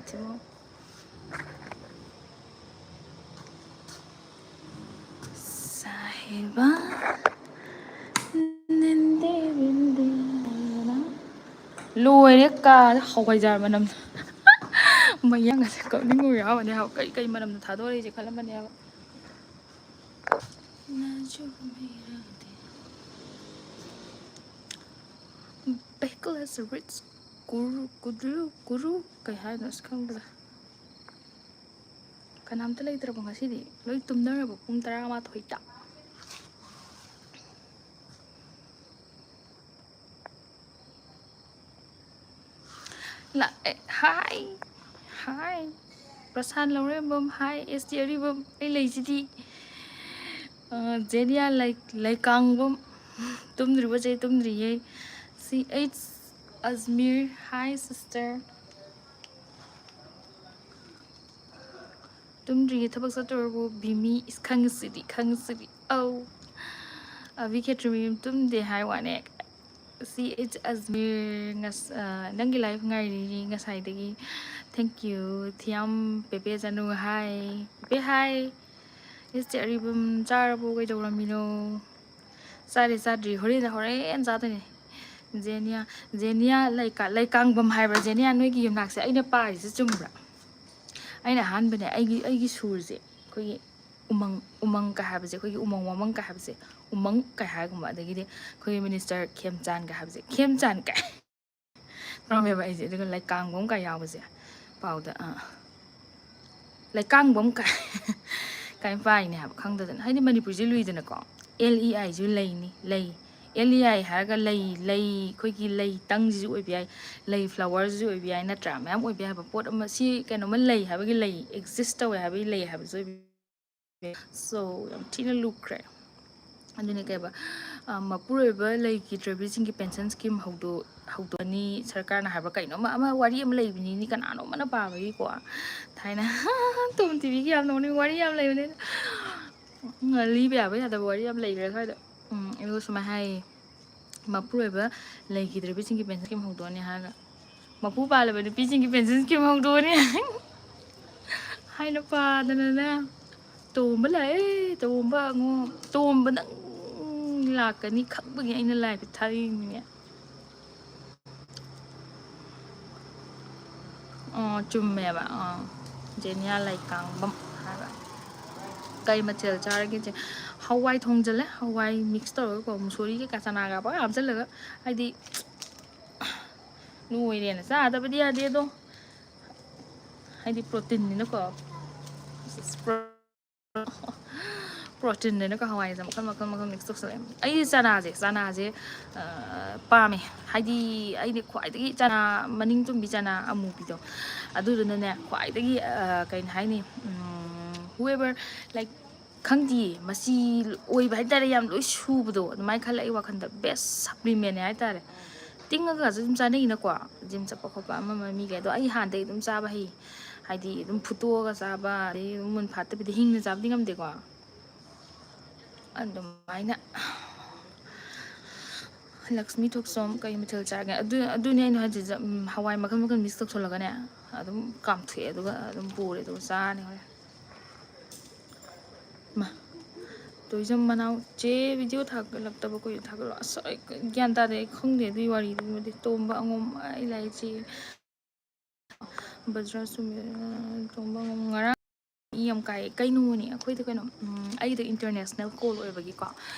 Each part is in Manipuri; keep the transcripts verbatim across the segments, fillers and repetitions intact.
ꯁꯤꯕꯨ꯫ ꯁꯥꯍꯦꯕ, ꯅꯤꯟꯗꯦ ꯕꯤꯟꯗꯦ ꯅꯥ꯫ ꯂꯣꯏꯔꯦ ꯀꯥ ꯍꯋꯥꯏꯖꯥꯔ ꯃꯅꯝ꯫ ꯃꯌꯥꯡꯒꯁꯦ ꯀꯞꯅꯤꯡꯕ ꯌꯥꯎꯔꯅꯤ ꯍꯥꯏꯕ꯫ ꯀꯩ ꯀꯩ ꯃꯅꯝꯅ ꯊꯥꯗꯣꯔꯛꯏꯁꯦ ꯈꯜꯂꯝꯃꯅꯤ ꯍꯥꯏꯕ꯫ ꯕꯦꯛꯂꯦꯁ ꯔꯤꯆ ꯒꯨꯔꯨ, ꯒꯨꯗ꯭ꯔꯨ, ꯒꯨꯔꯨ ꯀꯩ ꯍꯥꯏꯅꯣ ꯑꯁ ꯈꯪꯗ꯭ꯔꯦ꯫ ꯀꯅꯥꯝꯇ ꯂꯩꯇ꯭ꯔꯕꯣ ꯉꯁꯤꯗꯤ? ꯂꯣꯏ ꯇꯨꯝꯅꯔꯕꯣ ꯄꯨꯡ ꯇꯔꯥꯃꯥꯊꯣꯏ ꯇ? ꯂꯥꯛꯑꯦ꯫ ꯍꯥꯏ꯫ ꯍꯥꯏ꯫ ꯄ꯭ꯔꯁꯥꯟ ꯂꯧꯔꯦꯝꯕꯝ꯫ ꯍꯥꯏ꯫ ꯑꯦꯁ ꯇꯤ ꯑꯔꯤꯕꯝ꯫ ꯑꯩ ꯂꯩꯁꯤꯗꯤ꯫ ꯑ, ꯖꯦꯅꯤꯌꯥ ꯂꯩ-, ꯂꯩꯀꯥꯡꯕꯝ꯫ ꯇꯨꯝꯗ꯭ꯔꯤꯕꯣ ꯆꯦ? ꯇꯨꯝꯗ꯭ꯔꯤꯌꯦ꯫ ꯁꯤ ꯑꯩꯆ ꯑꯖꯃꯤꯔ꯫ ꯍꯥꯏ ꯁꯤꯁꯇꯔ꯫ ꯇꯨꯝꯗ꯭ꯔꯤꯌꯦ, ꯊꯕꯛ ꯆꯠꯇꯣꯔꯕꯣ? ꯕꯤꯃꯤ, ꯏꯁ, ꯈꯪꯉꯤꯁꯤꯗꯤ, ꯈꯪꯉꯤꯁꯤꯗꯤ꯫ ꯑꯧ꯫ ꯑꯕꯤ ꯈꯦꯇ꯭ꯔꯤꯃꯌꯨꯝ ꯇꯨꯝꯗꯦ ꯍꯥꯏ ꯋꯥꯅꯦ꯫ ꯁꯤ ꯑꯩꯆ ꯑꯖꯃꯤꯔ, ꯉꯁ-, ꯑ, ꯅꯪꯒꯤ live ꯉꯥꯏꯔꯤꯅꯤ ꯉꯁꯥꯏꯗꯒꯤ꯫ Thank you꯫ ꯊꯤꯌꯥꯝ ꯄꯦꯄꯦ ꯆꯅꯨ ꯍꯥꯏ꯫ ꯄꯦꯄꯦ ꯍꯥꯏ꯫ ꯑꯦꯁ ꯇꯤ ꯑꯔꯤꯕꯝ ꯆꯥꯔꯕꯣ? ꯀꯩꯗꯧꯔꯝꯃꯤꯅꯣ? ꯆꯥꯔꯦ, ꯆꯥꯗ꯭ꯔꯤ꯫ ꯍꯣꯔꯦꯟ, ꯍꯣꯔꯦꯟ ꯆꯥꯗꯣꯏꯅꯦ꯫ ꯖꯦꯅꯤꯌꯥ, ꯖꯦꯅꯤꯌꯥ ꯂꯩꯀꯥ-, ꯂꯩꯀꯥꯡꯕꯝ ꯍꯥꯏꯕ꯭ꯔꯥ? ꯖꯦꯅꯤꯌꯥ, ꯅꯣꯏꯒꯤ ꯌꯨꯝꯅꯥꯛꯁꯦ ꯑꯩꯅ ꯄꯥꯔꯤꯁꯦ ꯆꯨꯝꯕ꯭ꯔꯥ? ꯑꯩꯅ ꯑꯍꯥꯟꯕꯅꯦ, ꯑꯩꯒꯤ, ꯑꯩꯒꯤ ꯁꯨꯔꯁꯦ ꯑꯩꯈꯣꯏꯒꯤ ꯎꯃꯪ, ꯎꯃꯪ ꯀ ꯍꯥꯏꯕꯁꯦ, ꯑꯩꯈꯣꯏꯒꯤ ꯎꯃꯪ ꯋꯥꯃꯪ ꯀ ꯍꯥꯏꯕꯁꯦ, ꯎꯃꯪ ꯀ ꯍꯥꯏꯒꯨꯝꯕ, ꯑꯗꯒꯤꯗꯤ ꯑꯩꯈꯣꯏꯒꯤ ꯃꯤꯅꯤꯁꯇꯔ ꯈꯦꯝꯆꯥꯟ ꯀ ꯍꯥꯏꯕꯁꯦ, ꯈꯦꯝꯆꯥꯟ ꯀ ꯇꯧꯔꯝꯃꯦꯕ ꯑꯩꯁꯦ꯫ ꯑꯗꯨꯒ ꯂꯩꯀꯥꯡꯕꯝ ꯀ ꯌꯥꯎꯕꯁꯦ ꯄꯥꯎꯗ, ꯑꯥ, ꯂꯩꯀꯥꯡꯕꯝ ꯀ ꯀꯥꯏꯅ ꯄꯥꯏꯅꯦ ꯍꯥꯏꯕ ꯈꯪꯗꯗꯅ꯫ ꯍꯥꯏꯗꯤ ꯃꯅꯤꯄꯨꯔꯁꯦ ꯂꯨꯏꯗꯅꯀꯣ꯫ ꯑꯦꯜ ꯏ ꯑꯥꯏꯁꯨ ꯂꯩꯅꯤ, ꯂꯩ꯫ ꯑꯦꯜ ꯏ ꯑꯥꯏ ꯍꯥꯏꯔꯒ ꯂꯩ, ꯂꯩ, ꯑꯩꯈꯣꯏꯒꯤ ꯂꯩ ꯇꯪꯁꯤꯁꯨ ꯑꯣꯏꯕ ꯌꯥꯏ, ꯂꯩ flowerꯁꯤꯁꯨ ꯑꯣꯏꯕ ꯌꯥꯏ, ꯅꯠꯇ꯭ꯔꯥ? ꯃꯌꯥꯝ ꯑꯣꯏꯕ ꯌꯥꯏ ꯍꯥꯏꯕ ꯄꯣꯠ ꯑꯃ, ꯁꯤ ꯀꯩꯅꯣꯝꯃ ꯂꯩ ꯍꯥꯏꯕꯒꯤ ꯂꯩ, exist ꯇꯧꯋꯦ ꯍꯥꯏꯕꯒꯤ ꯂꯩ ꯍꯥꯏꯕꯁꯨ ꯑꯣꯏꯕ ꯌꯥꯏ꯫ So, ꯌꯥꯝ ꯊꯤꯅ ꯂꯨꯈ꯭ꯔꯦ꯫ ꯑꯗꯨꯅꯤ ꯀꯩꯕ, ꯑ, ꯃꯄꯨꯔꯣꯏꯕ ꯂꯩꯈꯤꯗ꯭ꯔꯕꯤꯁꯤꯡꯒꯤ pension scheme ꯍꯧꯗꯣꯛ-, ꯍꯧꯗꯣꯛꯑꯅꯤ ꯁꯔꯀꯥꯔꯅ ꯍꯥꯏꯕ꯭ꯔꯥ ꯀꯩꯅꯣꯝꯃ, ꯑꯃ ꯋꯥꯔꯤ ꯑꯃ ꯂꯩꯕꯅꯤꯅꯦ, ꯀꯅꯥꯅꯣꯝꯃꯅ ꯄꯥꯕꯒꯤꯀꯣ꯫ ꯊꯥꯏꯅ ꯇꯣꯝ ꯇꯤꯚꯤꯒꯤ ꯌꯥꯝ ꯅꯣꯛꯅꯤꯡ ꯋꯥꯔꯤ ꯌꯥꯝ ꯂꯩꯕꯅꯦ꯫ ꯎꯝ, ꯂꯤꯕ ꯌꯥꯕ ꯌꯥꯗꯕ ꯋꯥꯔꯤ ꯌꯥꯝ ꯂꯩꯈ꯭ꯔꯦ ꯁ꯭ꯋꯥꯏꯗ꯫ ꯎꯝ, ꯑꯗꯨꯒ ꯁꯨꯃꯥꯏꯅ ꯍꯥꯏꯌꯦ, ꯃꯄꯨꯔꯣꯏꯕ ꯂꯩꯈꯤꯗ꯭ꯔꯕꯤꯁꯤꯡꯒꯤ pension scheme ꯍꯧꯗꯣꯛꯑꯅꯤ ꯍꯥꯏꯔꯒ, ꯃꯄꯨ ꯄꯥꯜꯂꯕ ꯅꯨꯄꯤꯁꯤꯡꯒꯤ pension scheme ꯍꯧꯗꯣꯛꯑꯅꯤ ꯍꯥꯏꯅ ꯄꯥꯗꯅꯅꯦ꯫ ꯇꯣꯝꯕ ꯂꯥꯛꯑꯦ, ꯇꯣꯝꯕ ꯑꯉꯣ-, ꯇꯣꯝꯕ ꯅꯪ ꯂꯥꯛꯀꯅꯤ ꯈꯪꯕꯒꯤ ꯑꯩꯅ live ꯊꯥꯔꯛꯏꯅꯤꯅꯦ꯫ ꯑꯣ, ꯆꯨꯝꯃꯦꯕ꯫ ꯑꯥ, ꯖꯦꯅꯤꯌꯥ ꯂꯩꯀꯥꯡꯕꯝ ꯍꯥꯏꯕ꯫ ꯀꯩ ꯃꯊꯦꯜ ꯆꯥꯔꯒꯦ ꯆꯦ? ꯍꯋꯥꯏ ꯊꯣꯡꯖꯜꯂꯦ, ꯍꯋꯥꯏ mix ꯇꯧꯔꯒꯀꯣ, ꯃꯨꯁꯣꯔꯤꯒ ꯀꯩꯀꯥ ꯆꯅꯥꯒ ꯄꯨꯔꯥ ꯍꯥꯞꯆꯜꯂꯒ, ꯍꯥꯏꯗꯤ ꯅꯣꯏꯔꯦꯅ ꯆꯥꯗꯕꯗꯤ ꯌꯥꯗꯦ ꯑꯗꯣ, ꯍꯥꯏꯗꯤ proteinꯅꯤꯅꯀꯣ꯫ Proteinꯅꯦꯅꯀꯣ, ꯍꯋꯥꯏꯁꯦ ꯃꯈꯜ, ꯃꯈꯜ, ꯃꯈꯜ mix ꯇꯧꯁꯜꯂꯛꯑꯦ꯫ ꯑꯩ ꯆꯅꯥꯁꯦ, ꯆꯅꯥꯁꯦ, ꯑ, ꯄꯥꯝꯃꯦ꯫ ꯍꯥꯏꯗꯤ ꯑꯩꯗꯤ ꯈ꯭ꯋꯥꯏꯗꯒꯤ ꯆꯅꯥ, ꯃꯅꯤꯡ ꯇꯨꯝꯕꯤ ꯆꯅꯥ ꯑꯃꯨꯕꯤꯗꯣ, ꯑꯗꯨꯗꯨꯅꯅꯦ ꯈ꯭ꯋꯥꯏꯗꯒꯤ, ꯑ, ꯀꯩ ꯍꯥꯏꯅꯤ, ꯎꯝ, whoever, like, ꯈꯪꯗꯤꯌꯦ, ꯃꯆꯤ ꯑꯣꯏꯕ ꯍꯥꯏꯇꯥꯔꯦ, ꯌꯥꯝ ꯂꯣꯏ ꯁꯨꯕꯗꯣ, ꯑꯗꯨꯃꯥꯏꯅ ꯈꯜꯂꯦ꯫ ꯑꯩ ꯋꯥꯈꯟꯗ best supplementꯅꯦ ꯍꯥꯏꯇꯥꯔꯦ꯫ ꯇꯤꯡꯉꯒꯁꯨ ꯑꯗꯨꯝ ꯆꯥꯅꯩꯅꯀꯣ, gym ꯆꯠꯄ ꯈꯣꯠꯄ ꯑꯃ ꯑꯃ ꯃꯤꯒꯩ꯫ ꯑꯗꯣ ꯑꯩ ꯍꯥꯟꯅꯗꯩ ꯑꯗꯨꯝ ꯆꯥꯕ ꯍꯩ, ꯍꯥꯏꯗꯤ ꯑꯗꯨꯝ ꯐꯨꯠꯇꯣꯛꯑꯒ ꯆꯥꯕ, ꯑꯗꯩ ꯑꯗꯨꯝ ꯃꯨꯟ ꯐꯥꯠꯇꯕꯤꯗ ꯍꯤꯡꯅ ꯆꯥꯕꯗꯤ ꯉꯝꯗꯦꯀꯣ꯫ ꯑꯗꯨꯃꯥꯏꯅ ꯂꯛꯁꯃꯤ ꯊꯣꯛꯆꯣꯝ ꯀꯩ ꯃꯊꯦꯜ ꯆꯥꯒꯦ? ꯑꯗꯨ, ꯑꯗꯨꯅꯦ ꯑꯩꯅ ꯍꯥꯏꯗꯣꯏꯁꯦ꯫ ꯎꯝ, ꯍꯋꯥꯏ ꯃꯈꯜ ꯃꯈꯜ mix ꯇꯧꯁꯜꯂꯒꯅꯦ, ꯑꯗꯨꯝ ꯀꯥꯝꯊꯣꯛꯑꯦ, ꯑꯗꯨꯒ ꯑꯗꯨꯝ ꯄꯨꯔꯦ, ꯑꯗꯨꯒ ꯆꯥꯔꯅꯤ ꯍꯣꯔꯦꯟ꯫ ꯃꯥ, ꯇꯣꯏꯖꯝ ꯃꯅꯥꯎ, "ꯆꯦ, video ꯊꯥꯒꯠꯂꯛꯇꯕ ꯀꯨꯏꯔꯦ, ꯊꯥꯒꯠꯂꯛꯑꯣ꯫" ꯑꯁ, ꯑꯩ ꯒ꯭ꯌꯥꯟ ꯇꯥꯗꯦ, ꯑꯩ ꯈꯪꯗꯦ ꯑꯗꯨꯒꯤ ꯋꯥꯔꯤꯗꯨꯃꯗꯤ꯫ ꯇꯣꯝꯕ ꯑꯉꯣꯝ, ꯑꯩ ꯂꯥꯏꯔꯤꯛꯁꯤ ꯕꯖ꯭ꯔ ꯁꯨꯃꯤꯔ ꯇꯣꯡꯕ ꯉꯝ-, ꯉꯔꯥꯡ ꯏ ꯌꯥꯝ ꯀꯥꯏ꯫ ꯀꯩꯅꯣꯅꯦ, ꯑꯩꯈꯣꯏꯗ ꯀꯩꯅꯣ, ꯎꯝ, ꯑꯩꯗꯣ international call ꯑꯣꯏꯕꯒꯤꯀꯣ,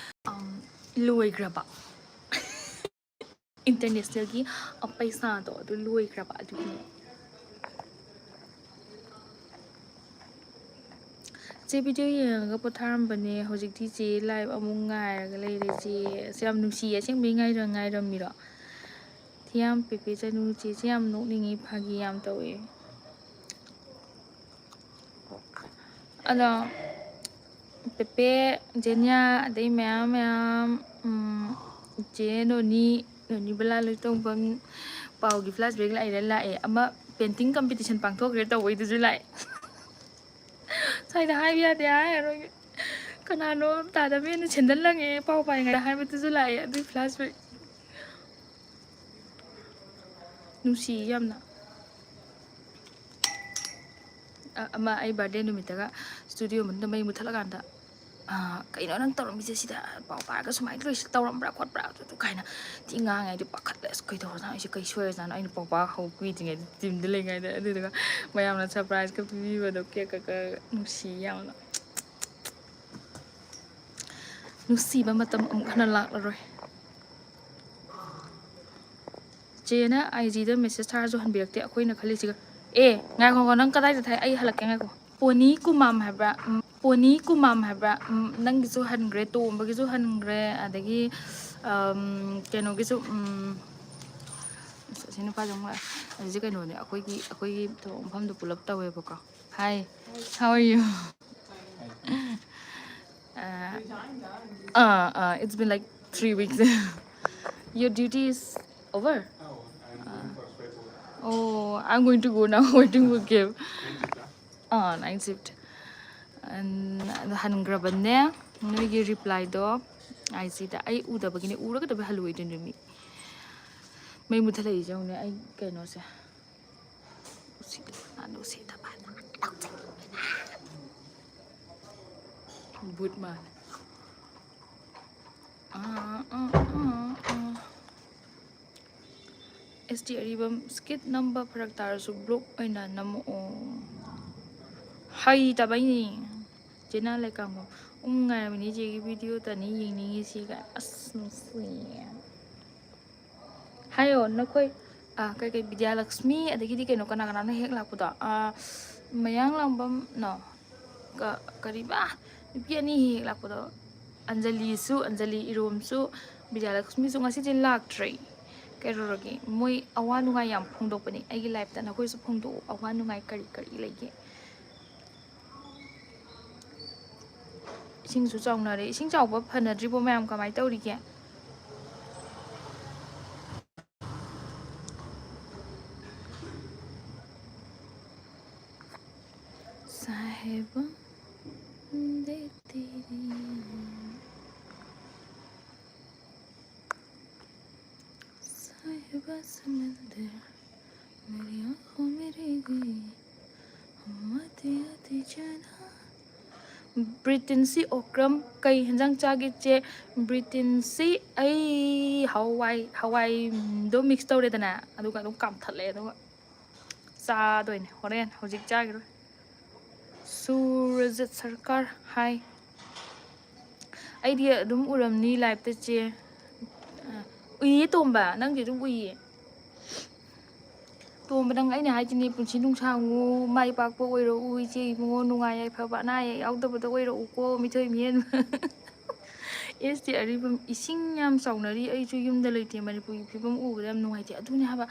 ꯑꯝ, ꯂꯣꯏꯈ꯭ꯔꯕ꯫ Internationalꯒꯤ, ꯑ, ꯄꯩꯁꯥꯗꯣ ꯑꯗꯨ ꯂꯣꯏꯈ꯭ꯔꯕ ꯑꯗꯨꯒꯤꯅꯦ꯫ ꯆꯦ, video ꯌꯦꯡꯉꯒ ꯄꯣꯊꯥꯔꯝꯕꯅꯦ, ꯍꯧꯖꯤꯛꯇꯤ ꯆꯦ live ꯑꯃꯨꯛ ꯉꯥꯏꯔꯒ ꯂꯩꯔꯦ ꯆꯦ꯫ ꯑꯁ, ꯌꯥꯝ ꯅꯨꯡꯁꯤꯌꯦ, ꯑꯁꯦꯡꯕꯩ ꯉꯥꯏꯔ-, ꯉꯥꯏꯔꯝꯃꯤꯔꯣ? ꯊꯤꯌꯥꯝ ꯄꯦꯄꯦ ꯆꯅꯨ ꯆꯦꯁꯦ ꯌꯥꯝ ꯅꯣꯛꯅꯤꯡꯉꯤ, ꯐꯥꯒꯤ ꯌꯥꯝ ꯇꯧꯋꯦ꯫ ꯑꯗꯣ ꯄꯦꯄꯦ, ꯖꯦꯅꯤꯌꯥ, ꯑꯗꯩ ꯃꯌꯥꯝ ꯃꯌꯥꯝ, ꯎꯝ, ꯆꯦ ꯅꯣꯅꯤ, ꯅꯣꯅꯤ ꯕꯂꯥ ꯂꯣꯏꯇꯣꯡꯕꯝ, ꯄꯥꯎꯒꯤ flashback ꯂꯥꯛꯏꯔꯥ ꯂꯥꯛꯑꯦ꯫ ꯑꯃ painting competition ꯄꯥꯡꯊꯣꯛꯈ꯭ꯔꯦ ꯇꯧꯕꯩꯗꯨꯁꯨ ꯂꯥꯛꯑꯦ꯫ ꯁ꯭ꯋꯥꯏꯗ ꯍꯥꯏꯕ ꯌꯥꯗꯦ ꯍꯥꯏꯔꯔꯣꯏꯒꯦ꯫ ꯀꯅꯥꯅꯣ ꯇꯥꯗꯕꯤꯅ ꯁꯦꯟꯗꯜ ꯂꯪꯉꯦ ꯄꯥꯎ ꯄꯥꯏꯉꯩꯗ ꯍꯥꯏꯕꯗꯨꯁꯨ ꯂꯥꯛꯑꯦ꯫ ꯑꯗꯨꯏ flashback꯫ ꯅꯨꯡꯁꯤ ꯌꯥꯝꯅ꯫ ꯑ-, ꯑꯃ ꯑꯩ birthday ꯅꯨꯃꯤꯠꯇꯒ studio ꯃꯅꯨꯡꯗ ꯃꯩ ꯃꯨꯠꯊꯠꯂꯀꯥꯟꯗ, "ꯑ, ꯀꯩꯅꯣ ꯅꯪ ꯇꯧꯔꯝꯃꯤꯁꯦ ꯁꯤꯗ? ꯄꯥꯎ ꯄꯥꯔꯒ ꯁꯨꯃꯥꯏꯅ ꯂꯣꯏꯁꯤ ꯇꯧꯔꯝꯕ꯭ꯔꯥ ꯈꯣꯠꯄ꯭ꯔꯥ?" ꯑꯗꯨ ꯀꯥꯏꯅ ꯊꯤ ꯉꯥꯡꯉꯦ꯫ ꯑꯩꯗꯤ ꯄꯥꯈꯠꯂꯦ꯫ "ꯑꯁ, ꯀꯩꯗꯧꯔꯖꯥꯠꯅꯣ? ꯑꯩꯁꯦ ꯀꯩ ꯁꯣꯏꯔꯖꯥꯠꯅꯣ?" ꯑꯩꯅ ꯄꯥꯎ ꯄꯥꯕ ꯍꯧ ꯀꯨꯏꯗ꯭ꯔꯤꯉꯩꯗ teamꯗ ꯂꯩꯉꯩꯗ꯫ ꯑꯗꯨꯗꯨꯒ ꯃꯌꯥꯝꯅ surprise ꯀ ꯄꯤꯕꯤꯕꯗꯣ, cake ꯀ ꯀꯛꯑꯒ, ꯅꯨꯡꯁꯤ ꯌꯥꯝꯅ꯫ ꯅꯨꯡꯁꯤꯕ ꯃꯇꯝ ꯑꯃꯨꯛ ꯍꯟꯅ ꯂꯥꯛꯂꯔꯣꯏ꯫ ꯆꯦꯅ IG ꯗ message ꯊꯥꯔꯁꯨ ꯍꯟꯕꯤꯔꯛꯇꯦ꯫ ꯑꯩꯈꯣꯏꯅ ꯈꯜꯂꯤꯁꯤꯒ, ꯑꯦ, ꯉꯥꯏꯈꯣ, ꯉꯥꯏꯈꯣ, ꯅꯪ ꯀꯗꯥꯏꯗ ꯊꯥꯏ? ꯑꯩ ꯍꯜꯂꯛꯀꯦ, ꯉꯥꯏꯈꯣ꯫ ꯄꯣꯅꯤ ꯀꯨꯃꯥꯝ ꯍꯥꯏꯕ꯭ꯔꯥ? ꯎꯝ, ꯄꯣꯅꯤ ꯀꯨꯃꯥꯝ ꯍꯥꯏꯕ꯭ꯔꯥ? ꯎꯝ, ꯅꯪꯒꯤꯁꯨ ꯍꯟꯈ꯭ꯔꯦ, ꯇꯣꯝꯕꯒꯤꯁꯨ ꯍꯟꯈ꯭ꯔꯦ, ꯑꯗꯒꯤ, ꯑꯝ, ꯀꯩꯅꯣꯒꯤꯁꯨ, ꯎꯝ, ꯑꯁ, ꯑꯁꯤ ꯅꯨꯄꯥꯁꯦ ꯑꯃꯨꯛ ꯂꯥꯛꯑꯦ꯫ ꯑꯁꯤꯁꯦ ꯀꯩꯅꯣꯅꯦ, ꯑꯩꯈꯣꯏꯒꯤ, ꯑꯩꯈꯣꯏꯒꯤ ꯊꯕꯛ ꯃꯐꯝꯗꯣ ꯄꯨꯂꯞ ꯇꯧꯋꯦꯕꯀꯣ꯫ Hi, how are you? Uh, uh, uh, it's been like three weeks. Your duty is over? Oh, I'm going to go now. Waiting for cab. Ah, night shift. And ꯑꯗꯣ ꯍꯟꯈ꯭ꯔꯕꯅꯦ꯫ ꯅꯣꯏꯒꯤ reply ꯗꯣ IG ꯗ ꯑꯩ ꯎꯗꯕꯒꯤꯅꯦ꯫ ꯎꯔꯒꯗꯕ ꯍꯜꯂꯨꯏꯗꯨꯅꯦ ꯃꯤ꯫ ꯃꯩ ꯃꯨꯠꯊꯠꯂꯛꯏꯁꯦ ꯌꯦꯡꯉꯨꯅꯦ꯫ ꯑꯩ ꯀꯩꯅꯣꯁꯦ ꯎꯁꯤꯠꯇꯕ, ꯎꯁꯤꯠꯇꯕ꯫ ꯕꯨꯠ ꯃꯥꯜꯂꯦ꯫ ꯑꯥ, ꯑꯥ, ꯑꯥ, ꯑꯥ꯫ ꯑꯦꯁ ꯇꯤ ꯑꯔꯤꯕꯝ, skit ꯅꯝꯕ ꯐꯔꯛ ꯇꯥꯔꯁꯨ vlog ꯑꯣꯏꯅ ꯅꯝꯃꯛꯑꯣ꯫ ꯍꯩꯇꯕꯩꯅꯦ꯫ ꯆꯦꯅꯥ ꯂꯩꯀꯥꯡꯕꯝ꯫ ꯎꯝ, ꯉꯥꯏꯔꯝꯃꯤꯅꯦ ꯏꯆꯦꯒꯤ video ꯇꯅꯤ ꯌꯦꯡꯅꯤꯡꯉꯤꯁꯤ ꯀꯥꯏ꯫ ꯑꯁ, ꯅꯨꯡꯁꯤꯌꯦ꯫ ꯍꯥꯏꯌꯣ, ꯅꯈꯣꯏ, ꯑ, ꯀꯩ ꯀꯩ, ꯕꯤꯗ꯭ꯌꯥꯂꯛꯁꯃꯤ, ꯑꯗꯒꯤꯗꯤ ꯀꯩꯅꯣ, ꯀꯅꯥ ꯀꯅꯥꯅꯣ ꯍꯦꯛ ꯂꯥꯛꯄꯗꯣ? ꯑ, ꯃꯌꯥꯡꯂꯥꯡꯕꯝ, no. ꯀ-, ꯀꯔꯤꯕ? ꯅꯨꯄꯤ ꯑꯅꯤ ꯍꯦꯛ ꯍꯦꯛ ꯂꯥꯛꯄꯗꯣ꯫ ꯑꯟꯖꯂꯤꯁꯨ, ꯑꯟꯖꯂꯤ ꯏꯔꯣꯝꯁꯨ, ꯕꯤꯗ꯭ꯌꯥꯂꯛꯁꯃꯤꯁꯨ ꯉꯁꯤꯗꯤ ꯂꯥꯛꯇ꯭ꯔꯦ꯫ ꯀꯩꯗꯧꯔꯒꯦ? ꯃꯣꯏ ꯑꯋꯥ ꯅꯨꯡꯉꯥꯏ ꯌꯥꯝ ꯐꯣꯡꯗꯣꯛꯄꯅꯦ꯫ ꯑꯩꯒꯤ life ꯇ ꯅꯈꯣꯏꯁꯨ ꯐꯣꯡꯗꯣꯛꯎ, ꯑꯋꯥ ꯅꯨꯡꯉꯥꯏ ꯀꯔꯤ ꯀꯔꯤ ꯂꯩꯒꯦ? ꯏꯁꯤꯡꯁꯨ ꯆꯥꯎꯅꯔꯦ꯫ ꯏꯁꯤꯡ ꯆꯥꯎꯕ ꯐꯅꯗ꯭ꯔꯤꯕꯣ ꯃꯌꯥꯝ? ꯀꯃꯥꯏꯅ ꯇꯧꯔꯤꯒꯦ? साहिबा, दे तेरी, साहिबा समंदर। ꯕ꯭ꯔꯤꯇꯤꯟꯁꯤ ꯑꯣꯀ꯭ꯔꯝ ꯀꯩ ꯍꯦꯟꯖꯥꯡ ꯆꯥꯒꯦ ꯆꯦ? ꯕ꯭ꯔꯤꯇꯤꯟꯁꯤ ꯑꯩ ꯍꯋꯥꯏ, ꯍꯋꯥꯏꯗꯣ ꯃꯤꯛꯁ ꯇꯧꯔꯦꯗꯅ, ꯑꯗꯨꯒ ꯑꯗꯨꯝ ꯀꯥꯝꯊꯠꯂꯦ, ꯑꯗꯨꯒ ꯆꯥꯗꯣꯏꯅꯦ ꯍꯣꯔꯦꯟ, ꯍꯧꯖꯤꯛ ꯆꯥꯈꯤꯔꯣꯏ꯫ ꯁꯨꯔꯖꯤꯠ ꯁꯔꯀꯥꯔ ꯍꯥꯏ꯫ ꯑꯩꯗꯤ ꯑꯗꯨꯝ ꯎꯔꯝꯅꯤ ꯂꯥꯏꯞꯇ ꯆꯦ꯫ ꯎꯏꯌꯦ ꯇꯣꯝꯕ, ꯅꯪꯗꯤ ꯑꯗꯨꯝ ꯎꯏꯌꯦ꯫ ꯇꯣꯝꯕ, ꯅꯪ ꯑꯩꯅ ꯍꯥꯏꯁꯤꯅꯤ, ꯄꯨꯟꯁꯤ ꯅꯨꯡꯁꯥꯡꯉꯨ, ꯃꯥꯏ ꯄꯥꯛꯄ ꯑꯣꯏꯔꯛꯎ ꯏꯆꯦ ꯏꯕꯨꯡꯉꯣ, ꯅꯨꯡꯉꯥꯏ ꯌꯥꯏꯐꯕ ꯑꯅꯥ ꯑꯌꯦꯛ ꯌꯥꯎꯗꯕꯗ ꯑꯣꯏꯔꯛꯎꯀꯣ, ꯃꯤꯊꯣꯏ ꯃꯤꯍꯦꯟꯕ꯫ ꯑꯦꯁ ꯇꯤ ꯑꯔꯤꯕꯝ, ꯏꯁꯤꯡ ꯌꯥꯝ ꯆꯥꯎꯅꯔꯤ, ꯑꯩꯁꯨ ꯌꯨꯝꯗ ꯂꯩꯇꯦ, ꯃꯅꯤꯄꯨꯔꯒꯤ ꯐꯤꯕꯝ ꯎꯕꯗ ꯌꯥꯝ ꯅꯨꯡꯉꯥꯏꯇꯦ꯫ ꯑꯗꯨꯅꯦ ꯍꯥꯏꯕ,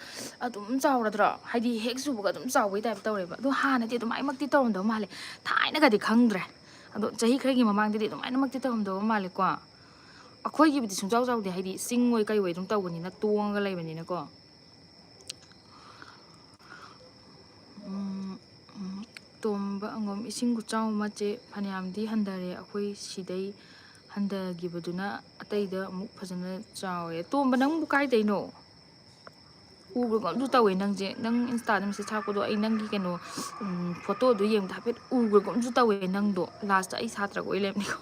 ꯑꯗꯨꯝ ꯆꯥꯎꯔꯗ꯭ꯔꯣ? ꯍꯥꯏꯗꯤ ꯍꯦꯛ ꯆꯨꯕꯒ ꯑꯗꯨꯝ ꯆꯥꯎꯕꯒꯤ ꯇꯥꯏꯞ ꯇꯧꯔꯦꯕ꯫ ꯑꯗꯣ ꯍꯥꯟꯅꯗꯤ ꯑꯗꯨꯃꯥꯏꯃꯛꯇꯤ ꯇꯧꯔꯝꯗꯕ ꯃꯥꯜꯂꯦ, ꯊꯥꯏꯅꯒꯗꯤ ꯈꯪꯗ꯭ꯔꯦ꯫ ꯑꯗꯣ ꯆꯍꯤ ꯈꯔꯒꯤ ꯃꯃꯥꯡꯗꯗꯤ ꯑꯗꯨꯃꯥꯏꯅꯃꯛꯇꯤ ꯇꯧꯔꯝꯗꯕ ꯃꯥꯜꯂꯦꯀꯣ꯫ ꯑꯩꯈꯣꯏꯒꯤꯕꯨꯗꯤ ꯁꯨꯡꯆꯥꯎ ꯆꯥꯎꯗꯦ, ꯍꯥꯏꯗꯤ ꯆꯤꯡ ꯑꯣꯏ ꯀꯩ ꯑꯣꯏ ꯑꯗꯨꯝ ꯇꯧꯕꯅꯤꯅ, ꯇꯣꯡꯉꯒ ꯂꯩꯕꯅꯤꯅꯀꯣ꯫ ꯎꯝ, ꯎꯝ, ꯇꯣꯝꯕ ꯑꯉꯣꯝ, ꯏꯁꯤꯡ ꯈꯨꯆꯥꯎ ꯑꯃ ꯆꯦ, ꯐꯅꯌꯥꯝꯗꯤ ꯍꯟꯊꯔꯦ ꯑꯩꯈꯣꯏ ꯁꯤꯗꯩ ꯍꯟꯊꯈꯤꯕꯗꯨꯅ꯫ ꯑꯇꯩꯗ ꯑꯃꯨꯛ ꯐꯖꯅ ꯆꯥꯎꯔꯦ꯫ ꯇꯣꯝꯕ, ꯅꯪꯕꯨ ꯀꯥꯏꯗꯩꯅꯣ? ꯎꯕ꯭ꯔꯥ ꯀꯩꯅꯣꯝꯁꯨ ꯇꯧꯋꯦ ꯅꯪꯁꯦ꯫ ꯅꯪ ꯏꯟꯁꯇꯥꯗ ꯃꯦꯁꯦꯖ ꯊꯥꯔꯛꯄꯗꯣ ꯑꯩ ꯅꯪꯒꯤ ꯀꯩꯅꯣ, ꯎꯝ, ꯐꯣꯇꯣꯗꯣ ꯌꯦꯡꯕꯗ ꯍꯥꯏꯐꯦꯠ ꯎꯕ꯭ꯔꯥ ꯀꯩꯅꯣꯝꯁꯨ ꯇꯧꯋꯦ ꯅꯪꯗꯣ꯫ ꯂꯥꯁꯇ ꯑꯩ ꯁꯥꯇ꯭ꯔꯒ ꯑꯣꯏ ꯂꯩꯔꯝꯅꯤꯀꯣ꯫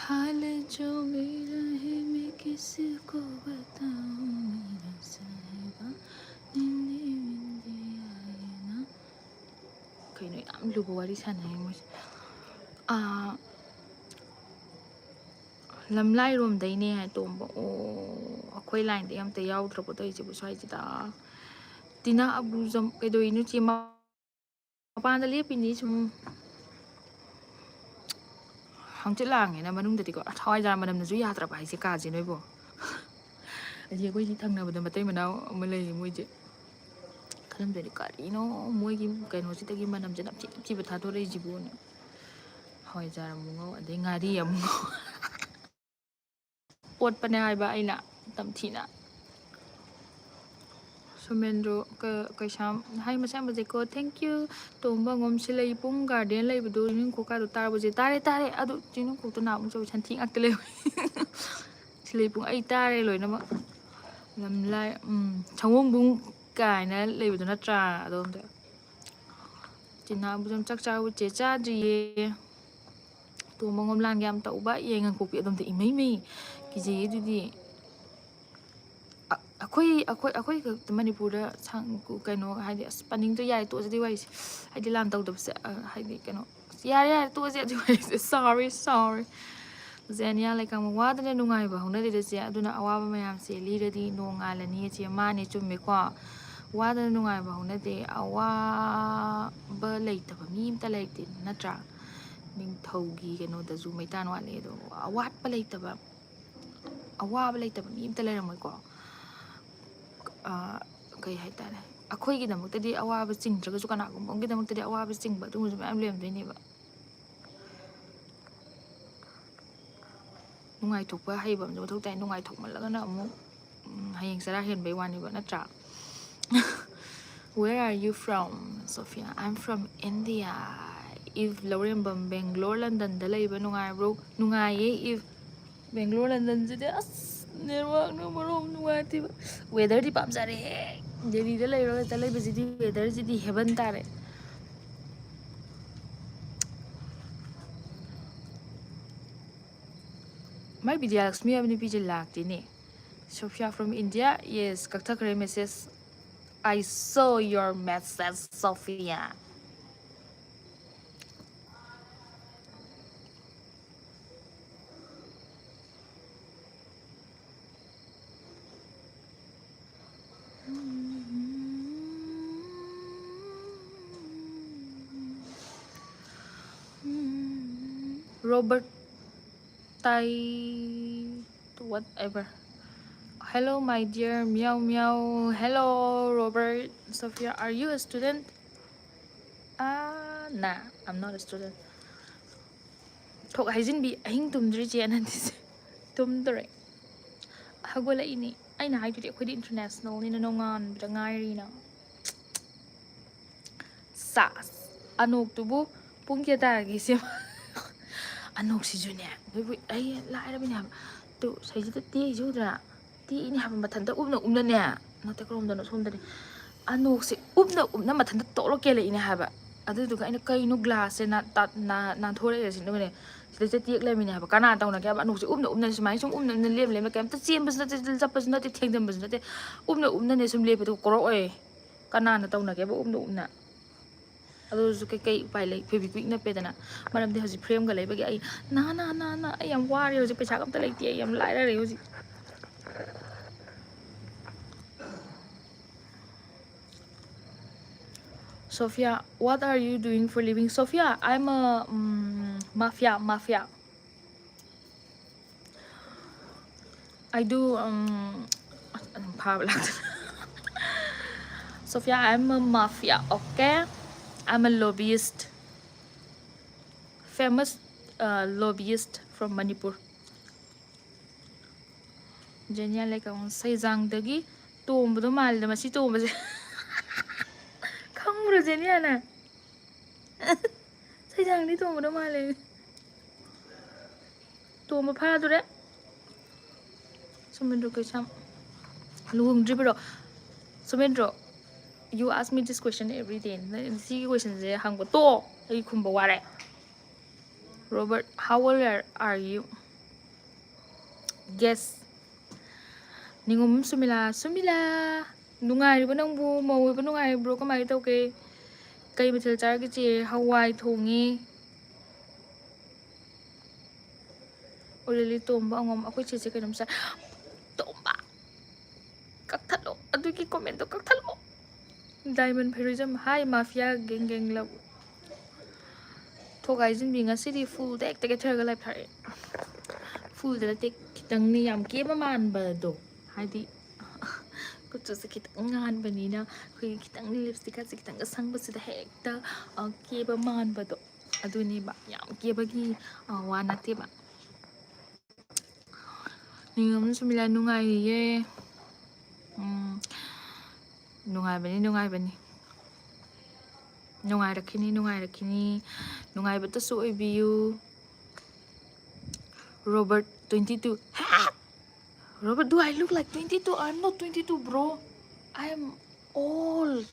हाल जो भी रहे मैं किसको बताऊं, मेरा साहिबा, निंदी विंदी आए ना। ꯀꯩꯅꯣ, ꯌꯥꯝ ꯂꯨꯕ ꯋꯥꯔꯤ ꯁꯥꯟꯅꯩ ꯃꯣꯏꯁꯦ꯫ ꯑꯥ, ꯂꯝꯂꯥꯏꯔꯣꯝꯗꯩꯅꯦ ꯍꯥꯏ ꯇꯣꯝꯕ꯫ ꯑꯣ, ꯑꯩꯈꯣꯏ ꯂꯥꯏꯟꯗꯤ ꯑꯝꯇ ꯌꯥꯎꯗ꯭ꯔꯕꯣ ꯇꯧꯔꯤꯁꯤꯕꯨ ꯁ꯭ꯋꯥꯏꯁꯤꯗ? ꯇꯤꯅꯥ ꯑꯕꯨꯖꯝ, ꯀꯩꯗꯧꯔꯤꯅꯣ ꯆꯦ? ꯃꯄꯥꯟꯗ ꯂꯦꯞꯄꯤꯅꯤ ꯁꯨꯝ꯫ ꯍꯪꯆꯤꯠ ꯂꯥꯡꯉꯦꯅ ꯃꯅꯨꯡꯗꯗꯤꯀꯣ꯫ ꯑꯁ, ꯍꯋꯥꯏꯖꯥꯔ ꯃꯅꯝꯅꯁꯨ ꯌꯥꯗ꯭ꯔꯕ ꯍꯥꯏꯁꯦ ꯀꯥꯁꯦ ꯅꯣꯏꯕꯣ꯫ ꯑꯗꯒꯤ ꯑꯩꯈꯣꯏꯒꯤ ꯊꯪꯅꯕꯗ ꯃꯇꯩ ꯃꯅꯥꯎ ꯑꯃ ꯂꯩꯔꯤ, ꯃꯣꯏꯁꯦ ꯈꯜꯂꯝꯗꯣꯏꯅꯤ, "ꯀꯔꯤꯅꯣ ꯃꯣꯏꯒꯤ ꯀꯩꯅꯣꯁꯤꯗꯒꯤ ꯃꯅꯝꯁꯦ ꯅꯝꯊꯤ ꯅꯝꯊꯤꯕ ꯊꯥꯗꯣꯔꯛꯏꯁꯤꯕꯨꯅ?" ꯍꯋꯥꯏꯖꯥꯔ ꯑꯃꯨꯛ ꯉꯧ, ꯑꯗꯩ ꯉꯥꯔꯤ ꯑꯃꯨꯛ ꯉꯧ꯫ ꯑꯣꯠꯄꯅꯦ ꯍꯥꯏꯕ ꯑꯩꯅ ꯇꯝꯊꯤꯅ꯫ ꯑꯁ, ꯔꯣꯃꯦꯟꯗ꯭ꯔꯣ ꯀ- ꯀꯩꯁꯥꯝ꯫ ꯍꯥꯏ ꯃꯁꯥ ꯌꯥꯝ ꯐꯖꯩꯀꯣ꯫ Thank you꯫ ꯇꯣꯝꯕ ꯉꯣꯝ ꯁꯤꯂꯩꯄꯨꯡ ꯒꯥꯔꯗꯦꯟ ꯂꯩꯕꯗꯣ ꯆꯤꯡꯅꯨꯡꯈꯣꯛꯀꯥꯗꯣ ꯇꯥꯔꯕꯣ ꯆꯦ? ꯇꯥꯔꯦ ꯇꯥꯔꯦ꯫ ꯑꯗꯨ ꯆꯤꯡꯅꯨꯡꯈꯣꯛꯇꯣ ꯅꯍꯥꯟꯃꯨꯛ ꯆꯠꯄ ꯁꯟꯊꯤ ꯉꯥꯛꯇ ꯂꯩꯍꯧꯋꯤ꯫ ꯁꯤꯂꯩꯄꯨꯡ ꯑꯩ ꯇꯥꯔꯦ ꯂꯣꯏꯅꯃꯛ꯫ ꯂꯝꯂꯥꯏ ꯎꯝ ꯁꯪꯒꯣꯝꯕꯨꯡ ꯀꯥꯏꯅ ꯂꯩꯕꯗꯣ ꯅꯠꯇ꯭ꯔꯥ? ꯑꯗꯣꯝꯗ꯫ ꯆꯤꯅꯥꯕꯨ ꯆꯥꯛ ꯆꯥꯕꯨ ꯆꯦ ꯆꯥꯗ꯭ꯔꯤꯌꯦ꯫ ꯇꯣꯝꯕ ꯉꯣꯝꯂꯥꯟꯒ ꯌꯥꯝ ꯇꯧꯕ ꯌꯦꯡꯉ ꯀꯣꯛꯄꯤ ꯑꯗꯣꯝꯗ ꯏꯃꯩ ꯃꯩ ꯀꯤꯖꯩꯌꯦ ꯑꯗꯨꯗꯤ꯫ ꯑ- ꯑꯩꯈꯣꯏ ꯑꯩꯈꯣꯏ ꯑꯩꯈꯣꯏ ꯈꯛꯇ ꯃꯅꯤꯄꯨꯔꯗ ꯁꯪ ꯀꯩꯅꯣ ꯍꯥꯏꯗꯤ ꯑꯁ ꯄꯟꯅꯤꯡꯗ꯭ꯔꯦ ꯌꯥꯔꯦ ꯇꯣꯛꯑꯁꯤ ꯑꯗꯨꯏ ꯋꯥꯔꯤꯁꯦ꯫ ꯍꯥꯏꯗꯤ ꯂꯥꯟ ꯇꯧꯗꯕꯁꯦ ꯑ, ꯍꯥꯏꯗꯤ ꯀꯩꯅꯣ ꯑꯁ ꯌꯥꯔꯦ ꯌꯥꯔꯦ ꯇꯣꯛꯑꯁꯤ ꯑꯗꯨꯏ ꯋꯥꯔꯤꯁꯦ꯫ Sorry sorry꯫ ꯖꯦꯅꯤꯌꯥ ꯂꯩꯀꯥꯡꯕ ꯋꯥꯗꯅ ꯅꯨꯡꯉꯥꯏꯕ ꯍꯧꯅꯗꯦꯗ ꯆꯦ ꯑꯗꯨꯅ ꯑꯋꯥꯕ ꯃꯌꯥꯝꯁꯦ ꯂꯤꯔꯗꯤ ꯅꯣꯡ ꯉꯥꯜꯂꯅꯤ ꯆꯦ꯫ ꯃꯥꯅꯦ ꯆꯨꯝꯃꯦꯀꯣ꯫ ꯋꯥꯗꯅ ꯅꯨꯡꯉꯥꯏꯕ ꯍꯧꯅꯗꯦ꯫ ꯑꯋꯥꯕ ꯂꯩꯇꯕ ꯃꯤ ꯑꯝꯇ ꯂꯩꯇꯦ ꯅꯠꯇ꯭ꯔꯥ? ꯅꯤꯡꯊꯧꯒꯤ ꯀꯩꯅꯣꯗꯁꯨ ꯃꯩꯇꯥꯟ ꯋꯥꯠꯂꯦ ꯑꯗꯣ ꯑꯋꯥꯠꯄ ꯂꯩꯇꯕ ꯑꯋꯥꯕ ꯂꯩꯇꯕ ꯃꯤ ꯑꯝꯇ ꯂꯩꯔꯝꯃꯣꯏꯀꯣ꯫ ꯑ, ꯀꯩ ꯍꯥꯏꯇꯥꯔꯦ ꯑꯩꯈꯣꯏꯒꯤꯗꯃꯛꯇꯗꯤ ꯑꯋꯥꯕ ꯆꯤꯡꯗ꯭ꯔꯒꯁꯨ ꯀꯅꯥꯒꯨꯝꯕ ꯑꯃꯒꯤꯗꯃꯛꯇꯗꯤ ꯑꯋꯥꯕ ꯆꯤꯡꯕ ꯑꯗꯨꯒꯨꯝꯕꯁꯨ ꯃꯌꯥꯝ ꯂꯩꯔꯝꯗꯣꯏꯅꯦꯕ꯫ ꯅꯨꯡꯉꯥꯏꯊꯣꯛꯄ ꯍꯩꯕ ꯑꯃꯁꯨ ꯃꯊꯧ ꯇꯥꯏ꯫ ꯅꯨꯡꯉꯥꯏꯊꯣꯛꯃꯜꯂꯒꯅ ꯑꯃꯨꯛ ꯎꯝ, ꯍꯌꯦꯡ ꯆꯔꯥ ꯍꯦꯟꯕꯩ ꯋꯥꯅꯦꯕ ꯅꯠꯇ꯭ꯔꯥ? Where are you from, Sophia? I'm from India. If ꯂꯧꯔꯦꯝꯕꯝ ꯕꯦꯡꯒ꯭ꯂꯣꯔ ꯂꯟꯗꯟꯗ ꯂꯩꯕ ꯅꯨꯡꯉꯥꯏꯕ꯭ꯔꯣ? ꯅꯨꯡꯉꯥꯏꯌꯦ if꯫ ꯕꯦꯡꯒ꯭ꯂꯣꯔ ꯂꯟꯗꯟꯁꯤꯗꯤ ꯑꯁ ꯅꯦꯠꯋꯥꯛꯅ ꯃꯔꯣꯝ ꯅꯨꯡꯉꯥꯏꯇꯦꯕ꯫ ꯋꯦꯗꯔꯗꯤ ꯄꯥꯝꯖꯔꯦ꯫ ꯗꯦꯜꯂꯤꯗ ꯂꯩꯔꯒ ꯍꯦꯛꯇ ꯂꯩꯕꯁꯤꯗꯤ ꯋꯦꯗꯔꯁꯤꯗꯤ ꯍꯦꯕꯟ ꯇꯥꯔꯦ꯫ ꯃꯥꯏ ꯕꯤꯗ꯭ꯌꯥꯂꯛꯁꯃꯤ ꯍꯥꯏꯕ ꯅꯨꯄꯤꯁꯦ ꯂꯥꯛꯇꯦꯅꯦ꯫ Sophia from India, yes, ꯀꯛꯊꯈ꯭ꯔꯦ message. I saw your message, Sophia. Robert Tai whatever. Hello, my dear meow meow. Hello, Robert. Sophia, are you a student? Ah, nah, I'm not a student. ꯊꯣꯛ ꯍꯥꯏꯖꯤꯟꯕꯤ ꯑꯍꯤꯡ ꯇꯨꯝꯗ꯭ꯔꯤ ꯆꯦ ꯑꯅꯟꯗꯤꯁꯦ꯫ ꯇꯨꯝꯗꯣꯔꯦ꯫ ꯍꯧꯒꯠꯂꯛꯏꯅꯦ꯫ ꯑꯩꯅ ꯍꯥꯏꯗꯨꯗꯤ ꯑꯩꯈꯣꯏꯗꯤ internationalꯅꯤꯅ ꯅꯣꯡꯉꯥꯟꯕꯗ ꯉꯥꯏꯔꯤꯅ꯫ ꯁꯥꯁ! ꯑꯅꯣꯛꯇꯨꯕꯨ ꯄꯨꯡ ꯀꯌꯥ ꯇꯥꯔꯒꯦ ꯏꯆꯦ? ꯑꯅꯣꯛꯁꯤꯁꯨꯅꯦ, ꯅꯣꯏꯕꯨ ꯑꯩ ꯂꯥꯏꯔꯕꯅꯦ ꯍꯥꯏꯕ꯫ ꯇꯨ, ꯁꯤꯗꯩꯁꯤꯗ ꯇꯦꯛꯏꯁꯤ ꯎꯗ꯭ꯔꯥ? ꯇꯦꯛꯏꯅꯦ ꯍꯥꯏꯕ, ꯃꯊꯟꯇ ꯎꯞꯅ ꯎꯞꯅꯅꯦ꯫ ꯅꯠꯇꯦ, ꯀꯔꯣꯝꯗꯅꯣ, ꯁꯣꯝꯗꯅꯦ꯫ ꯑꯅꯣꯛꯁꯦ ꯎꯞꯅ ꯎꯞꯅ ꯃꯊꯟꯇ ꯇꯣꯛꯂꯛ ꯀꯦꯜꯂꯛꯏꯅꯦ ꯍꯥꯏꯕ꯫ ꯑꯗꯨꯗꯨꯒ ꯑꯩꯅ ꯀꯩꯅꯣ glassꯁꯦ ꯅꯥ-, ꯇꯥ-, ꯅꯥ-, ꯅꯥꯟꯊꯣꯔꯛꯏꯔ ꯁꯤꯅꯦ꯫ ꯁꯤꯗꯩꯁꯤꯗ ꯇꯦꯛ ꯂꯩꯔꯝꯃꯤꯅꯦ ꯍꯥꯏꯕ꯫ ꯀꯅꯥ ꯇꯧꯅꯒꯦ ꯍꯥꯏꯕ? ꯑꯅꯣꯛꯁꯦ ꯎꯞꯅ ꯎꯞꯅ ꯁꯨꯃꯥꯏꯅ ꯁꯨꯝ ꯎꯞꯅ ꯎꯞꯅ ꯂꯦꯝ ꯂꯦꯝꯅ ꯀꯩꯝꯇ ꯆꯦꯟꯕꯁꯨ ꯅꯠꯇꯦ, ꯆꯠꯄꯁꯨ ꯅꯠꯇꯦ, ꯊꯦꯡꯖꯟꯕꯁꯨ ꯅꯠꯇꯦ꯫ ꯎꯞꯅ ꯎꯞꯅꯅꯦ ꯁꯨꯝ ꯂꯦꯞꯄꯦ, ꯑꯗꯨꯒ ꯀꯣꯔꯣꯛ ꯑꯣꯏ꯫ ꯀꯅꯥꯅ ꯇꯧꯅꯒꯦꯕ ꯎꯞꯅ ꯎꯞꯅ? ꯑꯗꯨꯁꯨ ꯀꯩ, ꯀꯩ ꯎꯄꯥꯏ ꯂꯩ? Fevikwik ꯅꯞꯄꯦꯗꯅ꯫ ꯃꯔꯝꯗꯤ ꯍꯧꯖꯤꯛ frameꯒ ꯂꯩꯕꯒꯤ ꯑꯩ ꯅꯥ, ꯅꯥ, ꯅꯥ, ꯅꯥ, ꯑꯩ ꯌꯥꯝ ꯋꯥꯔꯦ ꯍꯧꯖꯤꯛ, ꯄꯩꯁꯥꯒ ꯑꯝꯇ ꯂꯩꯇꯦ, ꯑꯩ ꯌꯥꯝ ꯂꯥꯏꯔꯔꯦ ꯍꯧꯖꯤꯛ꯫ Sophia, what are you doing for living? Sophia, I'm a, um, mafia, mafia. I do, um, ꯐꯥꯕ ꯂꯥꯛꯇꯅ꯫ Sophia, I'm a mafia, okay? I'm a lobbyist. Famous, uh, lobbyist from Manipur. ꯖꯦꯅꯤꯌꯥ ꯂꯩꯀꯥꯎ, ꯁꯩꯖꯥꯡꯗꯒꯤ ꯇꯣꯝꯕꯗꯣ ꯃꯥꯜꯂꯦꯗ ꯃꯁꯤ ꯇꯣꯝꯕꯁꯦ꯫ ꯈꯪꯕ꯭ꯔꯣ ꯖꯦꯅꯤꯌꯥꯅ? ꯁꯩꯖꯥꯡꯗꯤ ꯇꯣꯝꯕꯗꯣ ꯃꯥꯜꯂꯦ꯫ ꯇꯣꯝꯕ ꯐꯥꯗꯣꯔꯦ꯫ ꯁꯣꯃꯦꯟꯗ꯭ꯔꯣ ꯀꯩꯁꯥꯝ ꯂꯨꯍꯣꯡꯗ꯭ꯔꯤꯕꯔꯣ? Somendro, you ask me this question every day. ꯅꯪ ꯁꯤꯒꯤ questionꯁꯦ ꯍꯪꯕ ꯇꯣꯛꯑꯣ, ꯑꯩ ꯈꯨꯝꯕ ꯋꯥꯔꯦ꯫ Robert, how old are, are you? Guess. ꯅꯤꯉꯣꯝ ꯁꯨꯃꯤꯂꯥ, ꯁꯨꯃꯤꯂꯥ, ꯅꯨꯡꯉꯥꯏꯔꯤꯕꯣ ꯅꯪꯕꯨ? ꯃꯧ ꯑꯣꯏꯕ ꯅꯨꯡꯉꯥꯏꯔꯤꯕ꯭ꯔꯣ? ꯀꯃꯥꯏꯅ ꯇꯧꯒꯦ? ꯀꯩ ꯃꯊꯦꯜ ꯆꯥꯔꯒꯦ ꯆꯦ? ꯍꯋꯥꯏ ꯊꯣꯡꯉꯤ꯫ ꯑꯣꯔꯦꯂꯤ ꯇꯣꯝꯕ ꯑꯉꯣꯝ, ꯑꯩꯈꯣꯏ ꯆꯦꯁꯦ ꯀꯩꯅꯣꯝ ꯆꯥꯏ꯫ ꯇꯣꯝꯕ! ꯀꯛꯊꯠꯂꯣ, ꯑꯗꯨꯒꯤ commentꯗꯣ ꯀꯛꯊꯠꯂꯣ꯫ Diamond Heroism, hi mafia gang gang love꯫ ꯊꯣꯛ ꯍꯥꯏꯖꯤꯟꯕꯤ, ꯉꯁꯤꯗꯤ fullꯗ ꯍꯦꯛꯇ ꯀꯦꯊꯔꯒ live ꯊꯥꯔꯛꯑꯦ꯫ Fullꯗ ꯅꯠꯇꯦ, ꯈꯤꯇꯪꯅꯤ ꯌꯥꯝ ꯀꯦꯕ ꯃꯥꯟꯕꯗꯣ, ꯍꯥꯏꯗꯤ ꯀꯨꯆꯨꯁꯦ ꯈꯤꯇꯪ ꯉꯥꯟꯕꯅꯤꯅ ꯑꯩꯈꯣꯏꯒꯤ ꯈꯤꯇꯪ lipstickꯀꯁꯦ ꯈꯤꯇꯪꯒ ꯁꯪꯕꯁꯤꯗ ꯍꯦꯛꯇ, ꯑ, ꯀꯦꯕ ꯃꯥꯟꯕꯗꯣ꯫ ꯑꯗꯨꯅꯦꯕ, ꯌꯥꯝ ꯀꯦꯕꯒꯤ, ꯑ, ꯋꯥ ꯅꯠꯇꯦꯕ꯫ ꯅꯤꯉꯣꯝ ꯁꯨꯃꯤꯂꯥ ꯅꯨꯡꯉꯥꯏꯔꯤꯌꯦ꯫ ꯅꯨꯡꯉꯥꯏꯕꯅꯤ, ꯅꯨꯡꯉꯥꯏꯕꯅꯤ꯫ ꯅꯨꯡꯉꯥꯏꯔꯛꯈꯤꯅꯤ, ꯅꯨꯡꯉꯥꯏꯔꯛꯈꯤꯅꯤ꯫ ꯅꯨꯡꯉꯥꯏꯕꯇꯁꯨ ꯑꯣꯏꯕꯤꯌꯨ꯫ Robert, twenty-two. Robert, do I look like twenty-two? I'm not twenty-two, bro. I am old.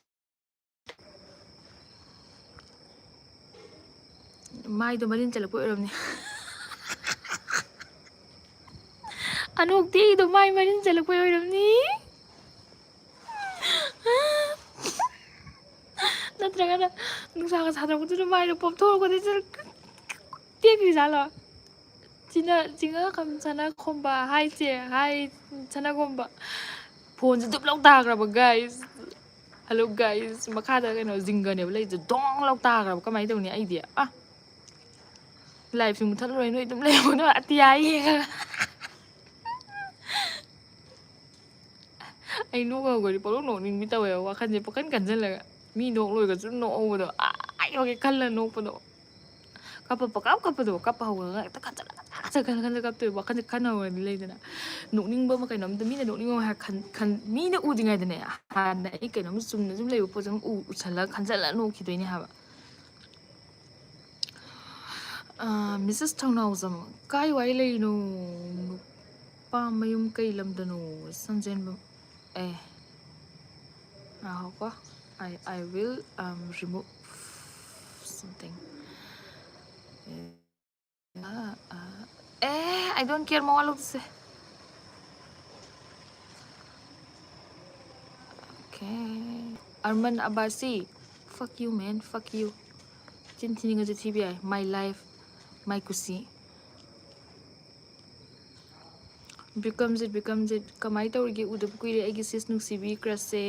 ꯃꯥꯏꯗꯣ ꯃꯔꯤꯟ ꯆꯠꯂꯛꯄ ꯑꯣꯏꯔꯝꯅꯤ꯫ ꯑꯅꯣꯛꯇꯤꯗꯣ ꯃꯥꯏ ꯃꯔꯤꯟ ꯆꯠꯂꯛꯄ ꯑꯣꯏꯔꯝꯅꯤ꯫ ꯅꯠꯇ꯭ꯔꯒꯅ ꯅꯨꯡꯁꯥꯒ ꯁꯥꯗꯣꯔꯛꯄꯗꯨꯗ ꯃꯥꯏꯗꯣ ꯄꯣꯞꯊꯣꯔꯛꯄꯗꯤ ꯇꯦꯛꯈ꯭ꯔꯤꯖꯥꯠꯂꯣ? ꯆꯤꯅ-, ꯆꯤꯡꯉꯛꯈꯝ ꯁꯅꯥꯈꯣꯝꯕ, ꯍꯥꯏ ꯆꯦ, ꯍꯥꯏ ꯁꯅꯥꯈꯣꯝꯕ꯫ ꯐꯣꯟꯁꯦ ꯗꯨꯞ ꯂꯧ ꯇꯥꯈ꯭ꯔꯕ, guys꯫ Hello, guys꯫ ꯃꯈꯥꯗ ꯀꯩꯅꯣ ꯖꯤꯡꯒꯅꯦꯕ ꯂꯩꯁꯦ, ꯗꯣꯡ ꯂꯧ ꯇꯥꯈ꯭ꯔꯕ꯫ ꯀꯃꯥꯏꯅ ꯇꯧꯅꯤ ꯑꯩꯗꯤ? ꯑꯥ, liveꯁꯨ ꯃꯨꯊꯠꯂꯔꯣꯏ, ꯅꯣꯏ ꯑꯗꯨꯝ ꯂꯩꯍꯧꯅꯣ, ꯑꯇꯤꯌꯥ ꯌꯦꯡꯉꯒ꯫ ꯑꯩ ꯅꯣꯛ ꯍꯧꯒ꯭ꯔꯗꯤ ꯄꯪꯅꯣꯛ ꯅꯣꯛꯅꯤꯡꯕꯤ ꯇꯧꯋꯦꯕ, ꯋꯥꯈꯜꯁꯦ ꯄꯪꯈꯟ ꯈꯟꯖꯜꯂꯒ꯫ ꯃꯤ ꯅꯣꯛ ꯂꯣꯏꯒ꯭ꯔꯁꯨ ꯅꯣꯛꯍꯧꯕꯗꯣ, ꯑꯥ ꯌꯧꯒꯦ ꯈꯜꯂ ꯅꯣꯛꯄꯗꯣ꯫ ꯀꯞꯄ ꯄꯪꯀꯞ ꯀꯞꯄꯗꯣ, ꯀꯞꯄ ꯍꯧꯔꯒ ꯍꯦꯛꯇ ꯈꯟꯖꯜꯂ, ꯈꯟꯖꯜꯂ ꯀꯞꯇꯣꯏꯕ, ꯋꯥꯈꯜꯁꯦ ꯈꯟ ꯍꯧꯔꯗꯤ ꯂꯩꯗꯅ꯫ ꯅꯣꯛꯅꯤꯡꯕ ꯑꯃ ꯀꯩꯅꯣꯝꯇ, ꯃꯤꯅ ꯅꯣꯛꯅꯤꯡꯕ ꯑꯃ ꯍꯥꯏꯔ ꯈꯟ-, ꯈꯟ-, ꯃꯤꯅ ꯎꯗ꯭ꯔꯤꯉꯩꯗꯅꯦ, ꯍꯥꯟꯅ ꯑꯩ ꯀꯩꯅꯣꯝ ꯆꯨꯝꯅ ꯁꯨꯝ ꯂꯩꯕ ꯄꯣꯠꯁꯦ ꯑꯗꯨꯝ ꯎ-, ꯎꯁꯜꯂꯒ ꯈꯟꯖꯜꯂ ꯅꯣꯛꯈꯤꯗꯣꯏꯅꯦ ꯍꯥꯏꯕ꯫ ꯑꯥ, ꯃꯤꯁꯦꯁ ꯊꯧꯅꯥꯎꯖꯝ, ꯀꯥꯏ ꯋꯥꯏ ꯂꯩꯔꯤꯅꯣ? ꯅꯨꯄꯥ ꯃꯌꯨꯝ ꯀꯩ ꯂꯝꯗꯅꯣ? ꯁꯟꯖꯦꯟꯕꯝ, ꯑꯦ, ꯉꯥꯏꯈꯣꯀꯣ꯫ I, I will, um, remove something. A, ah, ah, A, I don't care, ꯃꯋꯥ ꯂꯧꯗꯁꯦ꯫ Okay. ꯑꯔꯃꯟ ꯑꯕꯥꯁꯤ, fuck you, man, fuck you. ꯆꯤꯟ ꯊꯤꯅꯤꯡꯉꯁꯨ ꯊꯤꯕ ꯌꯥꯏ. My life, my ꯀꯨꯁꯤ. Bikramjit, Bikramjit, ꯀꯃꯥꯏ ꯇꯧꯔꯤꯒꯦ? ꯎꯗꯕ ꯀꯨꯏꯔꯦ ꯑꯩꯒꯤ sis ꯅꯨꯡꯁꯤꯕꯤ crushꯁꯦ꯫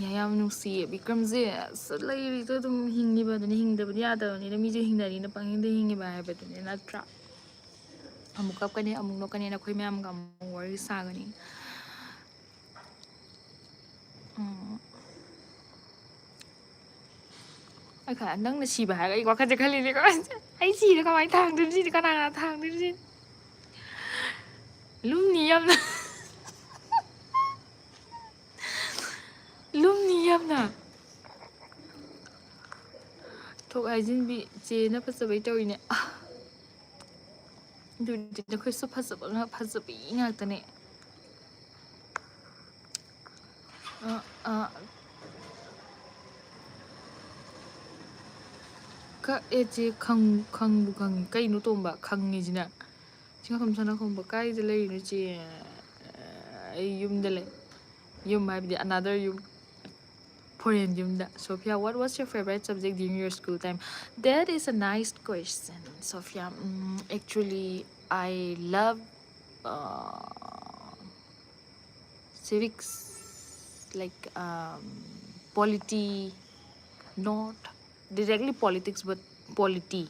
ꯌꯥ-, ꯌꯥꯝ ꯅꯨꯡꯁꯤꯌꯦ ꯕꯤꯀ꯭ꯔꯝꯖꯤꯠ꯫ ꯑꯁ, ꯂꯩꯔꯤꯗꯣ ꯑꯗꯨꯝ ꯍꯤꯡꯉꯤꯕ ꯑꯗꯨꯅꯤ, ꯍꯤꯡꯗꯕꯗꯤ ꯌꯥꯗꯕꯅꯤꯅ, ꯃꯤꯁꯨ ꯍꯤꯡꯅꯔꯤꯅ ꯄꯪꯍꯤꯡꯗ ꯍꯤꯡꯉꯤꯕ ꯍꯥꯏꯕꯗꯨꯅꯤ, ꯅꯠꯇ꯭ꯔꯥ? ꯑꯃꯨꯛ ꯀꯞꯀꯅꯤ, ꯑꯃꯨꯛ ꯅꯣꯛꯀꯅꯤ, ꯅꯈꯣꯏ ꯃꯌꯥꯝꯒ ꯑꯃꯨꯛ ꯋꯥꯔꯤ ꯁꯥꯒꯅꯤ꯫ ꯎꯝ꯫ ꯑꯩ ꯈ-, ꯅꯪꯅ ꯁꯤꯕ ꯍꯥꯏꯔꯒ ꯑꯩ ꯋꯥꯈꯜꯁꯦ ꯈꯜꯂꯤꯅꯦꯀꯣ꯫ ꯑꯩ ꯁꯤꯔꯦ ꯀꯃꯥꯏꯅ ꯊꯥꯡꯗꯣꯏꯅꯣ? ꯁꯤꯗꯤ ꯀꯅꯥ ꯀꯅꯥ ꯊꯥꯡꯗꯣꯏꯅꯣ ꯁꯤꯗꯤ? ꯂꯨꯝꯅꯤ ꯌꯥꯝꯅ꯫ ꯌꯥꯝꯅ ꯊꯣꯛ ꯍꯥꯏꯖꯤꯟꯕꯤ ꯆꯦꯅ ꯐꯖꯕꯩ ꯇꯧꯔꯤꯅꯦ꯫ ꯑꯗꯨꯗꯤ ꯅꯈꯣꯏꯁꯨ ꯐꯖꯕ ꯉꯥꯛ-, ꯐꯖꯕꯤ ꯉꯥꯛꯇꯅꯦ꯫ ꯑ, ꯑ꯫ ꯀꯛꯑꯦ ꯆꯦ, ꯈꯪ-, ꯈꯪꯕꯨ ꯈꯪꯉꯤ꯫ ꯀꯩꯅꯣ ꯇꯣꯝꯕ ꯈꯪꯉꯤꯁꯤꯅ? ꯆꯤꯡꯈꯣꯡꯕꯝ ꯁꯅꯥꯈꯣꯡꯕ, ꯀꯥꯏꯗ ꯂꯩꯔꯤꯅꯣ ꯆꯦ? ꯑꯩ ꯌꯨꯝꯗ ꯂꯩ꯫ ꯌꯨꯝ ꯍꯥꯏꯕꯗꯤ another ꯌꯨꯝ꯫ Foreign ꯌꯨꯝꯗ꯫ Sophia, what was your favorite subject during your school time? That is a nice question, Sophia. Mm, actually, I love, uh, civics, like, um, polity, not directly politics, but polity.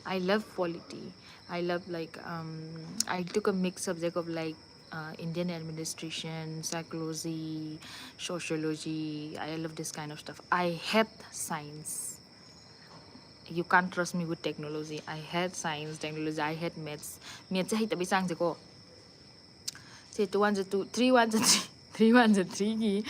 I love polity. I love, like, um, I took a mixed subject of, like, uh, Indian administration, psychology, sociology. I love this kind of stuff. I hate science. You can't trust me with technology. I hate science, technology. I hate maths. Maths say ꯍꯩꯇꯕꯩ ꯆꯥꯡꯁꯦꯀꯣ꯫ Say two one ꯖ two, three one ꯖ three, three one ꯖ three ꯒꯤ,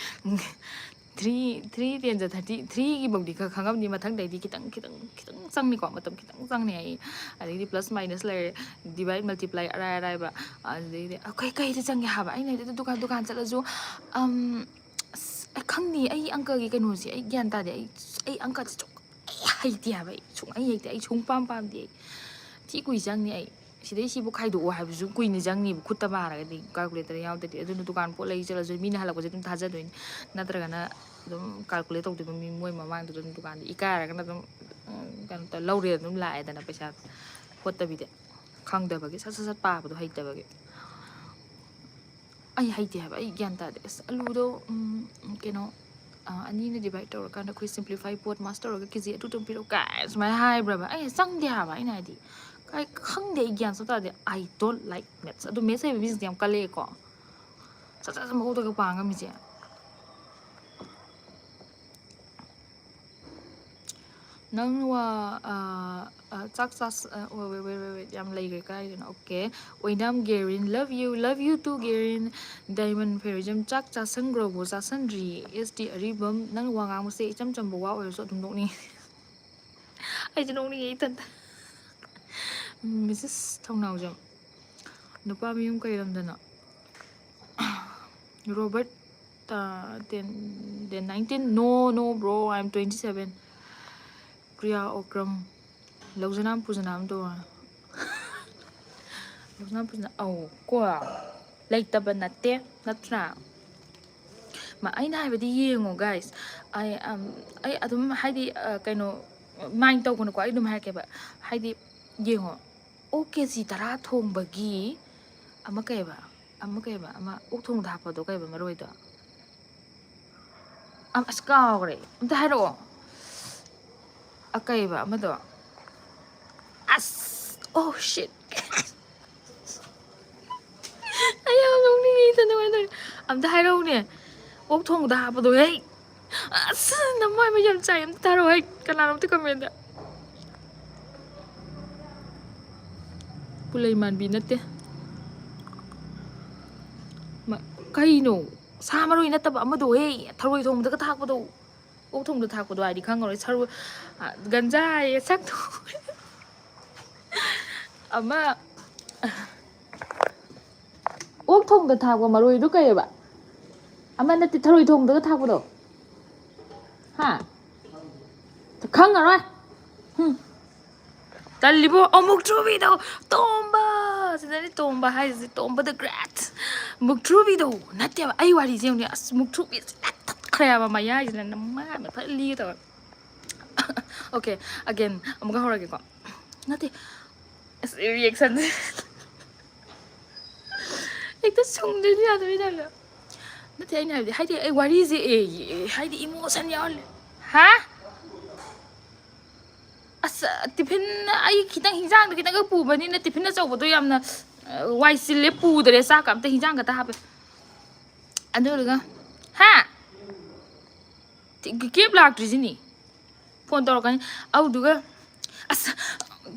three, three ten ꯖ thirty, three ꯒꯤ ꯐꯥꯎꯗꯤ ꯈꯔ ꯈꯪꯉꯝꯅꯤ, ꯃꯊꯪꯗꯩꯗꯤ ꯈꯤꯇꯪ, ꯈꯤꯇꯪ, ꯈꯤꯇꯪ ꯆꯪꯅꯤꯀꯣ, ꯃꯇꯝ ꯈꯤꯇꯪ ꯆꯪꯅꯤ ꯑꯩ꯫ ꯑꯗꯩꯗꯤ plus minus ꯂꯩꯔꯦ, divide multiply ꯑꯔꯥꯏ ꯑꯔꯥꯏꯕ꯫ ꯑꯗꯩꯗꯤ ꯑꯩꯈꯣꯏ ꯀꯩꯗ ꯆꯪꯒꯦ ꯍꯥꯏꯕ? ꯑꯩꯅ ꯍꯥꯏꯗꯤ ꯗꯨꯀꯥꯟ, ꯗꯨꯀꯥꯟ ꯆꯠꯂꯁꯨ, ꯑꯝ, ꯑꯁ, ꯑꯩ ꯈꯪꯗꯦ, ꯑꯩ ꯑꯪꯀꯒꯤ ꯀꯩꯅꯣꯁꯦ ꯑꯩ ꯒ꯭ꯌꯥꯟ ꯇꯥꯗꯦ꯫ ꯑꯩ, ꯑꯩ ꯑꯪꯀꯁꯦ ꯁꯨꯡ-, ꯑꯩ ꯍꯩꯇꯦ ꯍꯥꯏꯕ, ꯑꯩ ꯁꯨꯡꯍꯩ ꯍꯩꯇꯦ, ꯑꯩ ꯁꯨꯡ ꯄꯥꯝ ꯄꯥꯝꯗꯦ꯫ ꯑꯩ ꯊꯤ ꯀꯨꯏ ꯆꯪꯅꯤ, ꯑꯩ ꯁꯤꯗꯩ ꯁꯤꯕꯨ ꯈꯥꯏꯗꯣꯛꯑꯣ ꯍꯥꯏꯕꯁꯨ ꯀꯨꯏꯅ ꯆꯪꯅꯤꯕ, ꯈꯨꯠꯇ ꯄꯥꯔꯒꯗꯤ, calculator ꯌꯥꯎꯗ꯭ꯔꯗꯤ꯫ ꯑꯗꯨꯅ ꯗꯨꯀꯥꯟ ꯄꯣꯠ ꯂꯩ ꯆꯠꯂꯁꯨ ꯃꯤꯅ ꯍꯜꯂꯛꯄꯁꯦ ꯑꯗꯨꯝ ꯊꯥꯖꯗꯣꯏꯅꯤ, ꯅꯠꯇ꯭ꯔꯒꯅ ꯑꯗꯨꯝ calculate ꯇꯧꯗꯣꯏꯕ, ꯃꯤ ꯃꯣꯏ ꯃꯃꯥꯡꯗꯨꯗ ꯑꯗꯨꯝ ꯗꯨꯀꯥꯟꯗ ꯏꯀꯥꯏꯔꯒꯅ ꯑꯗꯨꯝ, ꯎꯝ, ꯀꯩꯅꯣ ꯇꯧ-, ꯂꯧꯔꯦ ꯑꯗꯨꯝ ꯂꯥꯛꯑꯦꯗꯅ ꯄꯩꯁꯥ ꯍꯣꯠꯇꯕꯤꯗ, ꯈꯪꯗꯕꯒꯤ ꯁꯠ ꯁꯠ ꯁꯠ ꯄꯥꯕꯗꯣ ꯍꯩꯇꯕꯒꯤ꯫ ꯑꯩ ꯍꯩꯇꯦ ꯍꯥꯏꯕ, ꯑꯩ ꯒ꯭ꯌꯥꯟ ꯇꯥꯗꯦ꯫ ꯑꯁ, ꯑꯂꯨꯗꯣ, ꯎꯝ, ꯀꯩꯅꯣ, ꯑ, ꯑꯅꯤꯅ divide ꯇꯧꯔꯀꯥꯟꯗ ꯑꯩꯈꯣꯏ simplify ꯄꯣꯠ mass ꯇꯧꯔꯒ KG ꯑꯗꯨ ꯑꯗꯨꯝ ꯄꯤꯔꯛꯎ ꯀꯥꯏ ꯁꯨꯃꯥꯏꯅ ꯍꯥꯏꯕ꯭ꯔꯕ? ꯑꯩꯅ ꯆꯪꯗꯦ ꯍꯥꯏꯕ꯫ ꯑꯩꯅ ꯍꯥꯏꯗꯤ, ꯀꯥꯏ ꯈꯪꯗꯦ, ꯑꯩ ꯒ꯭ꯌꯥꯟ ꯁꯨꯡꯇꯥ ꯇꯥꯗꯦ꯫ I don't like maths꯫ ꯑꯗꯨ maths ꯍꯩꯕ ꯃꯤꯁꯤꯡꯁꯦ ꯌꯥꯝ ꯀꯜꯂꯛꯑꯦꯀꯣ, ꯁꯠ ꯁꯠ ꯁꯠ ꯃꯀꯣꯛꯇꯒ ꯄꯥ ꯉꯝꯃꯤꯁꯦ꯫ ꯅꯪ ꯋꯥ ꯑ, ꯑ, ꯆꯥꯛ ꯆꯥꯁ ꯑ, wait, wait, wait, wait, wait, ꯌꯥꯝ ꯂꯩꯈ꯭ꯔꯦ ꯀꯥꯏꯗꯅꯣ? ꯑꯣꯀꯦ. ꯑꯣꯏꯅꯥꯝ ꯒꯦꯔꯤꯟ, love you, love you too, ꯒꯦꯔꯤꯟ. Diamond Fairyꯖꯝ, ꯆꯥꯛ ꯆꯥꯁꯟꯈ꯭ꯔꯕꯣ? ꯆꯥꯁꯟꯗ꯭ꯔꯤꯌꯦ꯫ ꯑꯦꯁ ꯇꯤ ꯑꯔꯤꯕꯝ, ꯅꯪ ꯋꯥ ꯉꯥꯡꯕꯁꯦ ꯏꯆꯝ ꯆꯝꯕ ꯋꯥ ꯑꯣꯏꯔꯁꯨ ꯑꯗꯨꯝ ꯅꯣꯛꯅꯤꯡꯉꯦ꯫ ꯑꯩꯁꯨ ꯅꯣꯛꯅꯤꯡꯉꯦ ꯏꯊꯟꯇ꯫ ꯃꯤꯁꯦꯁ ꯊꯧꯅꯥꯎꯖꯝ, ꯅꯨꯄꯥ ꯃꯌꯨꯝ ꯀꯩ ꯂꯝꯗꯅꯣ? Robert, ten, date nineteen. No, no, bro, I am twenty seven. Priya Okram, ꯂꯧꯖꯅꯥꯝ ꯄꯨꯖꯅꯥꯝ ꯇꯧꯔ꯫ ꯂꯧꯖꯅꯥꯝ ꯄꯨꯖꯅꯥꯝ, ꯑꯧ, ꯀꯣ, ꯂꯩꯇꯕ ꯅꯠꯇꯦ, ꯅꯠꯇ꯭ꯔꯥ? ꯃ-, ꯑꯩꯅ ꯍꯥꯏꯕꯗꯤ ꯌꯦꯡꯉꯣ, guys꯫ ꯑꯩ, ꯑꯝ, ꯑꯩ ꯑꯗꯨꯝ, ꯍꯥꯏꯗꯤ, ꯑ, ꯀꯩꯅꯣ, mind ꯇꯧꯒꯅꯨꯀꯣ, ꯑꯩ ꯑꯗꯨꯝ ꯍꯥꯏꯔꯛꯀꯦꯕ꯫ ꯍꯥꯏꯗꯤ, ꯌꯦꯡꯉꯣ, ꯑꯣꯛ ꯀꯦ ꯖꯤ ꯇꯔꯥ ꯊꯣꯡꯕꯒꯤ ꯑꯃ ꯀꯩꯕ? ꯑꯃ ꯀꯩꯕ? ꯑꯃ ꯑꯣꯛ ꯊꯣꯡꯕꯗ ꯍꯥꯞꯄꯗꯣ ꯀꯩꯕ ꯃꯔꯣꯏꯗꯣ? ꯑꯝ, ꯑꯁ, ꯀꯥꯎꯒ꯭ꯔꯦ꯫ ꯑꯝꯇ ꯍꯥꯏꯔꯛꯑꯣ꯫ ꯑ, ꯀꯩꯕ ꯑꯃꯗꯣ? ꯑꯁ! Oh, shit! ꯑꯩ ꯌꯥꯝ ꯅꯣꯛꯅꯤꯡꯉꯦ, ꯏꯊꯟꯗ ꯀꯃꯥꯏꯅ ꯇꯧꯔꯤ? ꯑꯝꯇ ꯍꯥꯏꯔꯛꯎꯅꯦ꯫ ꯑꯣꯛ ꯊꯣꯡꯕꯗ ꯍꯥꯞꯄꯗꯣ, ꯍꯦ! ꯑꯁ! ꯅꯃꯥꯏ ꯃꯩ ꯌꯥꯝ ꯆꯥꯏ, ꯑꯝꯇ ꯊꯥꯔꯛꯑꯣ, ꯍꯦ! ꯀꯅꯥꯅꯣ ꯑꯝꯇ comment? ꯄꯨꯂꯩ ꯃꯥꯟꯕꯤ ꯅꯠꯇꯦ꯫ ꯃ-, ꯀꯩꯅꯣ? ꯁꯥ ꯃꯔꯣꯏ ꯅꯠꯇꯕ ꯑꯃꯗꯣ, ꯍꯦ! ꯊꯔꯣꯏ ꯊꯣꯡꯕꯗꯒ ꯊꯥꯛꯄꯗꯣ꯫ ꯑꯣꯛ ꯊꯣꯡꯕꯗ ꯊꯥꯛꯄꯗꯣ ꯍꯥꯏꯗꯤ ꯈꯪꯉꯔꯣꯏ꯫ ꯁꯔꯨ-, ꯑ, ꯒꯟꯖꯥ ꯍꯥꯏꯌꯦ, ꯁꯛꯇꯣ꯫ ꯑꯃ, ꯑꯣꯛ ꯊꯣꯡꯕꯗ ꯊꯥꯛꯄ ꯃꯔꯣꯏꯗꯣ ꯀꯩꯑꯕ? ꯑꯃ ꯅꯠꯇꯦ, ꯊꯔꯣꯏ ꯊꯣꯡꯕꯗꯒ ꯊꯥꯛꯄꯗꯣ꯫ ꯍꯥ? ꯈꯪꯉꯔꯣꯏ꯫ ꯍꯨꯝ꯫ ꯇꯜꯂꯤꯕꯣ? ꯑꯣ, ꯃꯨꯛꯊ꯭ꯔꯨꯕꯤꯗꯣ! ꯇꯣꯝꯕ! ꯁꯤꯗꯅꯤ ꯇꯣꯝꯕ ꯍꯥꯏꯁꯦ, ꯇꯣꯝꯕ the great! ꯃꯨꯛꯊ꯭ꯔꯨꯕꯤꯗꯣ! ꯅꯠꯇꯦꯕ, ꯑꯩ ꯋꯥꯔꯤꯁꯦ ꯌꯦꯡꯉꯨꯅꯦ꯫ ꯑꯁ, ꯃꯨꯛꯊ꯭ꯔꯨꯕꯤꯁꯦ ꯇꯠꯈ꯭ꯔꯦ ꯍꯥꯏꯕ, ꯃꯌꯥꯏꯁꯤꯗ ꯅꯃꯥꯏ ꯃꯊꯛ ꯂꯤꯒꯦ ꯇꯧꯔꯦ꯫ Okay, again, ꯑꯃꯨꯛꯀ ꯍꯧꯔꯒꯦꯀꯣ꯫ ꯅꯠꯇꯦ, ꯑꯁ, reactionꯁꯦ꯫ ꯍꯦꯛꯇ ꯁꯨꯡꯗ꯭ꯔꯗꯤ ꯌꯥꯗꯕꯩ ꯇꯥꯏꯞꯇ꯫ ꯅꯠꯇꯦ, ꯑꯩꯅ ꯍꯥꯏꯕꯗꯤ, ꯍꯥꯏꯗꯤ ꯑꯩ ꯋꯥꯔꯤꯁꯦ, ꯑꯦ, ꯑꯦ, ꯍꯥꯏꯗꯤ emotion ꯌꯥꯎꯍꯜꯂꯦ꯫ ꯍꯥ? ꯑꯁ, tiffin, ꯑꯩ ꯈꯤꯇꯪ ꯍꯤꯟꯖꯥꯡꯗꯣ ꯈꯤꯇꯪꯈꯛ ꯄꯨꯕꯅꯤꯅ tiffin ꯑꯆꯧꯕꯗꯣ ꯌꯥꯝꯅ, ꯑ, ꯋꯥꯏ ꯆꯤꯜꯂꯦ, ꯄꯨꯗ꯭ꯔꯦ, ꯆꯥꯛꯀ ꯑꯝꯇ, ꯍꯤꯟꯖꯥꯡ ꯈꯛꯇ ꯍꯥꯞꯄꯦ꯫ ꯑꯗꯨꯗꯨꯒ, ꯍꯥ? T-, cab ꯂꯥꯛꯇ꯭ꯔꯤꯁꯤꯅꯤ꯫ ꯐꯣꯟ ꯇꯧꯔꯛꯀꯅꯤ꯫ ꯑꯗꯨꯗꯨꯒ ꯑꯁ,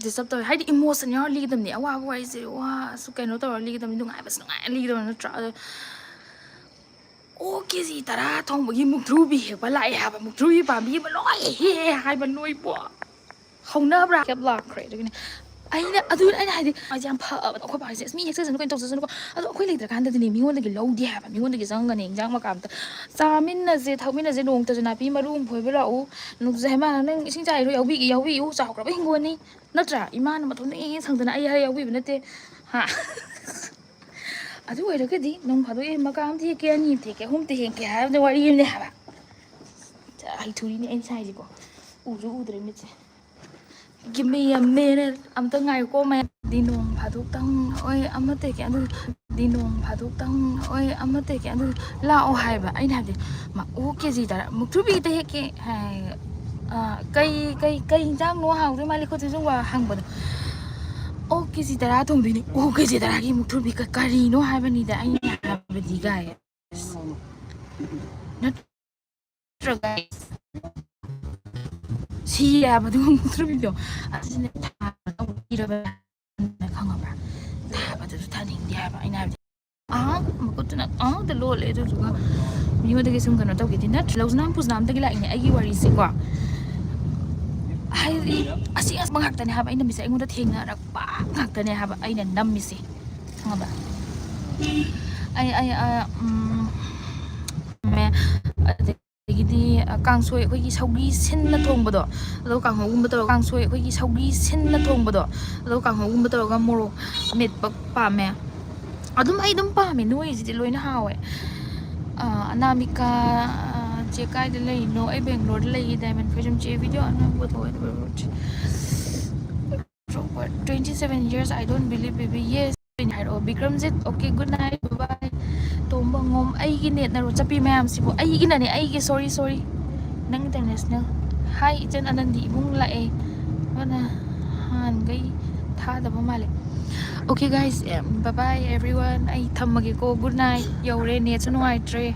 ꯗꯤꯁꯇꯔꯕ ꯇꯧꯋꯦ ꯍꯥꯏꯗꯤ ꯏꯃꯣꯁꯟ ꯌꯥꯎꯔ ꯂꯤꯒꯗꯕꯅꯤ꯫ ꯑꯋꯥꯕ ꯋꯥꯔꯤꯁꯦ ꯋꯥꯁꯨ ꯀꯩꯅꯣ ꯇꯧꯔ ꯂꯤꯒꯗꯕꯅꯤ, ꯅꯨꯡꯉꯥꯏꯕꯁꯨ ꯅꯨꯡꯉꯥꯏꯔ ꯂꯤꯒꯗꯕꯅꯤ ꯅꯠꯇ꯭ꯔꯥ? ꯑꯗꯣ ꯑꯣꯛ ꯀꯦ ꯖꯤ ꯇꯔꯥ ꯊꯣꯡꯕꯒꯤ ꯃꯨꯛꯊ꯭ꯔꯨꯕꯤ ꯍꯦꯛꯄ ꯂꯥꯛꯑꯦ ꯍꯥꯏꯕ, ꯃꯨꯛꯊ꯭ꯔꯨꯕꯤ ꯄꯥꯝꯕꯤ ꯑꯃ ꯂꯣꯏ ꯍꯦꯛꯑꯦ ꯍꯥꯏꯕ ꯅꯣꯏꯕꯣ꯫ ꯍꯧꯅꯕ꯭ꯔꯥ? ꯀꯦꯞ ꯂꯥꯛꯈ꯭ꯔꯦ꯫ ꯑꯗꯨꯒꯤꯅꯦ ꯑꯩꯅ ꯑꯗꯨ ꯑꯩꯅ ꯍꯥꯏꯗꯤ ꯃꯥꯁꯦ ꯌꯥꯝ ꯐꯕ꯫ ꯑꯩꯈꯣꯏ ꯄꯥꯁꯦ ꯑꯁ ꯃꯤ ꯍꯦꯛꯆꯁꯅꯨ ꯀꯩꯅꯣ ꯇꯧꯖꯁꯅꯨꯀꯣ꯫ ꯑꯗꯣ ꯑꯩꯈꯣꯏ ꯂꯩꯇ꯭ꯔꯀꯥꯟꯗꯗꯤꯅꯦ ꯃꯤꯉꯣꯟꯗꯒꯤ ꯂꯧꯗꯦ ꯍꯥꯏꯕ, ꯃꯤꯉꯣꯟꯗꯒꯤ ꯆꯪꯒꯅꯤ ꯏꯟꯖꯥꯡ ꯃꯀꯥ ꯑꯝꯇ꯫ ꯆꯥꯃꯤꯟꯅꯁꯦ ꯊꯛꯃꯤꯟꯅꯁꯦ, ꯅꯣꯡꯃꯇꯁꯨ ꯅꯥꯄꯤ ꯃꯔꯨ ꯑꯃ ꯐꯣꯏꯕ ꯂꯥꯛꯎ꯫ ꯅꯣꯡꯃꯇꯁꯨ ꯍꯦꯃꯥ ꯅꯪ ꯏꯁꯤꯡ ꯆꯥꯏꯔꯣ ꯌꯥꯎꯕꯤꯒꯦ ꯌꯥꯎꯕꯤꯌꯨ, ꯆꯥꯎꯈ꯭ꯔꯕ ꯍꯤꯡꯒꯣꯜꯅꯤ ꯅꯠꯇ꯭ꯔꯥ? ꯏꯃꯥꯅ ꯃꯇꯣꯝꯇ ꯍꯦꯛ ꯍꯦꯛ ꯁꯪꯗꯅ ꯑꯩ ꯍꯦꯛ ꯌꯥꯎꯕꯤꯕ ꯅꯠꯇꯦ꯫ ꯍꯥ? ꯑꯗꯨ ꯑꯣꯏꯔꯒꯗꯤ ꯅꯣꯡ ꯐꯥꯗꯣꯛ ꯑꯦ ꯃꯀꯥ ꯑꯃ ꯊꯦꯛꯀꯦ, ꯑꯅꯤ ꯑꯃ ꯊꯦꯛꯀꯦ, ꯑꯍꯨꯝꯇ ꯍꯦꯛꯀꯦ ꯍꯥꯏꯕꯗ ꯋꯥꯔꯤ ꯑꯃꯅꯦ ꯍꯥꯏꯕ꯫ ꯍꯩꯊꯨꯔꯤꯅꯦ ꯑꯩꯅ ꯁꯥꯏꯁꯤꯀꯣ꯫ ꯎꯁꯨ ꯎꯗ꯭ꯔꯦ ꯃꯤꯠꯁꯦ꯫ Give me a minute. ꯑꯝꯇ ꯉꯥꯏꯌꯨꯀꯣ ꯃꯌꯥꯝ꯫ ꯗꯤ ꯅꯣꯡ ꯐꯥꯗꯣꯛꯇꯪ ꯑꯣꯏ ꯑꯃ ꯊꯦꯛꯀꯦ, ꯑꯗꯨ ꯗꯤ ꯅꯣꯡ ꯐꯥꯗꯣꯛꯇꯪ ꯑꯣꯏ ꯑꯃ ꯊꯦꯛꯀꯦ, ꯑꯗꯨ ꯂꯥꯛꯑꯣ ꯍꯥꯏꯕ꯫ ꯑꯩꯅ ꯍꯥꯏꯕꯗꯤ ꯃꯥ ꯑꯣꯛ ꯀꯦ ꯖꯤ ꯇꯔꯥ ꯃꯨꯛꯊ꯭ꯔꯨꯕꯤꯗ ꯍꯦꯛꯀꯦ ꯍꯥꯏ꯫ ꯑ, ꯀꯩ ꯀꯩ ꯀꯩ ꯏꯟꯖꯥꯡꯅꯣ ꯍꯥꯎꯗꯣꯏ ꯃꯥꯜꯂꯤ ꯈꯣꯠꯇꯣꯏ ꯁꯨꯝ ꯋꯥ ꯍꯪꯕꯗꯣ꯫ ꯑꯣꯛ ꯀꯦ ꯖꯤ ꯇꯔꯥ ꯊꯣꯡꯗꯣꯏꯅꯤ꯫ ꯑꯣꯛ ꯀꯦ ꯖꯤ ꯇꯔꯥꯒꯤ ꯃꯨꯛꯊ꯭ꯔꯨꯕꯤ ꯀ-, ꯀꯔꯤꯅꯣ ꯍꯥꯏꯕꯅꯤꯗ ꯑꯩꯅ ꯍꯥꯏꯕꯗꯤ ꯒꯥꯏ꯫ ꯅꯠꯇ꯭ꯔꯒ ꯁꯤ ꯍꯥꯏꯕꯗꯨ ꯃꯨꯛꯊ꯭ꯔꯨꯕꯤꯗꯣ ꯑꯗꯨꯅ ꯊꯥꯔꯒ ꯑꯃꯨꯛ ꯄꯤꯔꯕꯅꯦ꯫ ꯈꯪꯉꯕ꯭ꯔꯥ? ꯊꯥꯕꯗꯨꯁꯨ ꯊꯥꯅꯤꯡꯗꯦ ꯍꯥꯏꯕ꯫ ꯑꯩꯅ ꯍꯥꯏꯕꯗꯤ ꯑꯥ ꯃꯈꯨꯠꯇꯨꯅ ꯑꯥꯗ ꯂꯣꯜꯂꯦ꯫ ꯑꯗꯨꯗꯨꯒ ꯃꯤꯉꯣꯟꯗꯒꯤ ꯁꯨꯝ ꯀꯩꯅꯣ ꯇꯧꯒꯦꯗꯤ ꯅꯠꯇ꯭ꯔ ꯂꯧꯖꯅꯥꯝ ꯄꯨꯖꯅꯥꯝꯗꯒꯤ ꯂꯥꯛꯏꯅꯦ ꯑꯩꯒꯤ ꯋꯥꯔꯤꯁꯦꯀꯣ꯫ ꯍꯥꯏꯗꯤ ꯑꯁꯤ ꯑꯁꯕ ꯉꯥꯛꯇꯅꯦ ꯍꯥꯏꯕ ꯑꯩꯅ ꯅꯝꯃꯤꯁꯦ, ꯑꯩꯉꯣꯟꯗ ꯊꯦꯡꯅꯔꯛꯄ ꯉꯥꯛꯇꯅꯦ ꯍꯥꯏꯕ ꯑꯩꯅ ꯅꯝꯃꯤꯁꯦ, ꯈꯪꯉꯕ? ꯑꯩ ꯑꯩ ꯑ, ꯎꯝ, ꯃꯦ-, ꯑꯗꯒꯤꯗꯤ ꯑ, ꯀꯥꯡꯁꯣꯏ ꯑꯩꯈꯣꯏꯒꯤ ꯁꯧꯒ꯭ꯔꯤ ꯁꯤꯟꯅ ꯊꯣꯡꯕꯗꯣ, ꯑꯗꯣ ꯀꯥꯡꯍꯧꯒꯨꯝꯕ ꯇꯧꯔꯒ ꯀꯥꯡꯁꯣꯏ ꯑꯩꯈꯣꯏꯒꯤ ꯁꯧꯒ꯭ꯔꯤ ꯁꯤꯟꯅ ꯊꯣꯡꯕꯗꯣ, ꯑꯗꯣ ꯀꯥꯡꯍꯧꯒꯨꯝꯕ ꯇꯧꯔꯒ ꯃꯣꯔꯣꯛ ꯃꯦꯠꯄ ꯄꯥꯝꯃꯦ꯫ ꯑꯗꯨꯝ ꯑꯩ ꯑꯗꯨꯝ ꯄꯥꯝꯃꯦ, ꯅꯣꯏꯁꯤꯗꯤ ꯂꯣꯏꯅ ꯍꯥꯎꯋꯦ꯫ ꯑ, ꯑꯅꯥꯃꯤꯀꯥ, ꯑ, ꯆꯦ ꯀꯥꯏꯗ ꯂꯩꯔꯤꯅꯣ? ꯑꯩ ꯕꯦꯡꯒ꯭ꯂꯣꯔꯗ ꯂꯩꯌꯦ꯫ Diamond Fashion ꯆꯦ video ꯑꯅꯧꯕ ꯊꯣꯛꯑꯦ꯫ Twenty seven years, I don't believe, baby. Yes, ꯍꯥꯏꯔꯛꯑꯣ꯫ Bikramjit, okay, good night, bye bye. ꯇꯣꯝꯕꯉꯣꯝ, ꯑꯩꯒꯤ ꯅꯦꯠꯅꯔꯣ ꯆꯠꯄꯤ ꯃꯌꯥꯝꯁꯤꯕꯨ? ꯑꯩꯒꯤꯅꯅꯦ, ꯑꯩꯒꯤ, sorry, sorry. ꯅꯪ international꯫ Hi, ꯏꯆꯟ ꯑꯅꯟꯗꯤ ꯏꯕꯨꯡ ꯂꯥꯛꯑꯦ꯫ ꯑꯗꯨꯅ ꯍꯥꯟꯈꯩ ꯊꯥꯗꯕ ꯃꯥꯜꯂꯦ꯫ Okay, guys, bye bye, everyone. ꯑꯩ ꯊꯝꯃꯒꯦꯀꯣ, good night꯫ ꯌꯧꯔꯦ, ꯅꯦꯠꯁꯨ ꯅꯨꯡꯉꯥꯏꯇ꯭ꯔꯦ꯫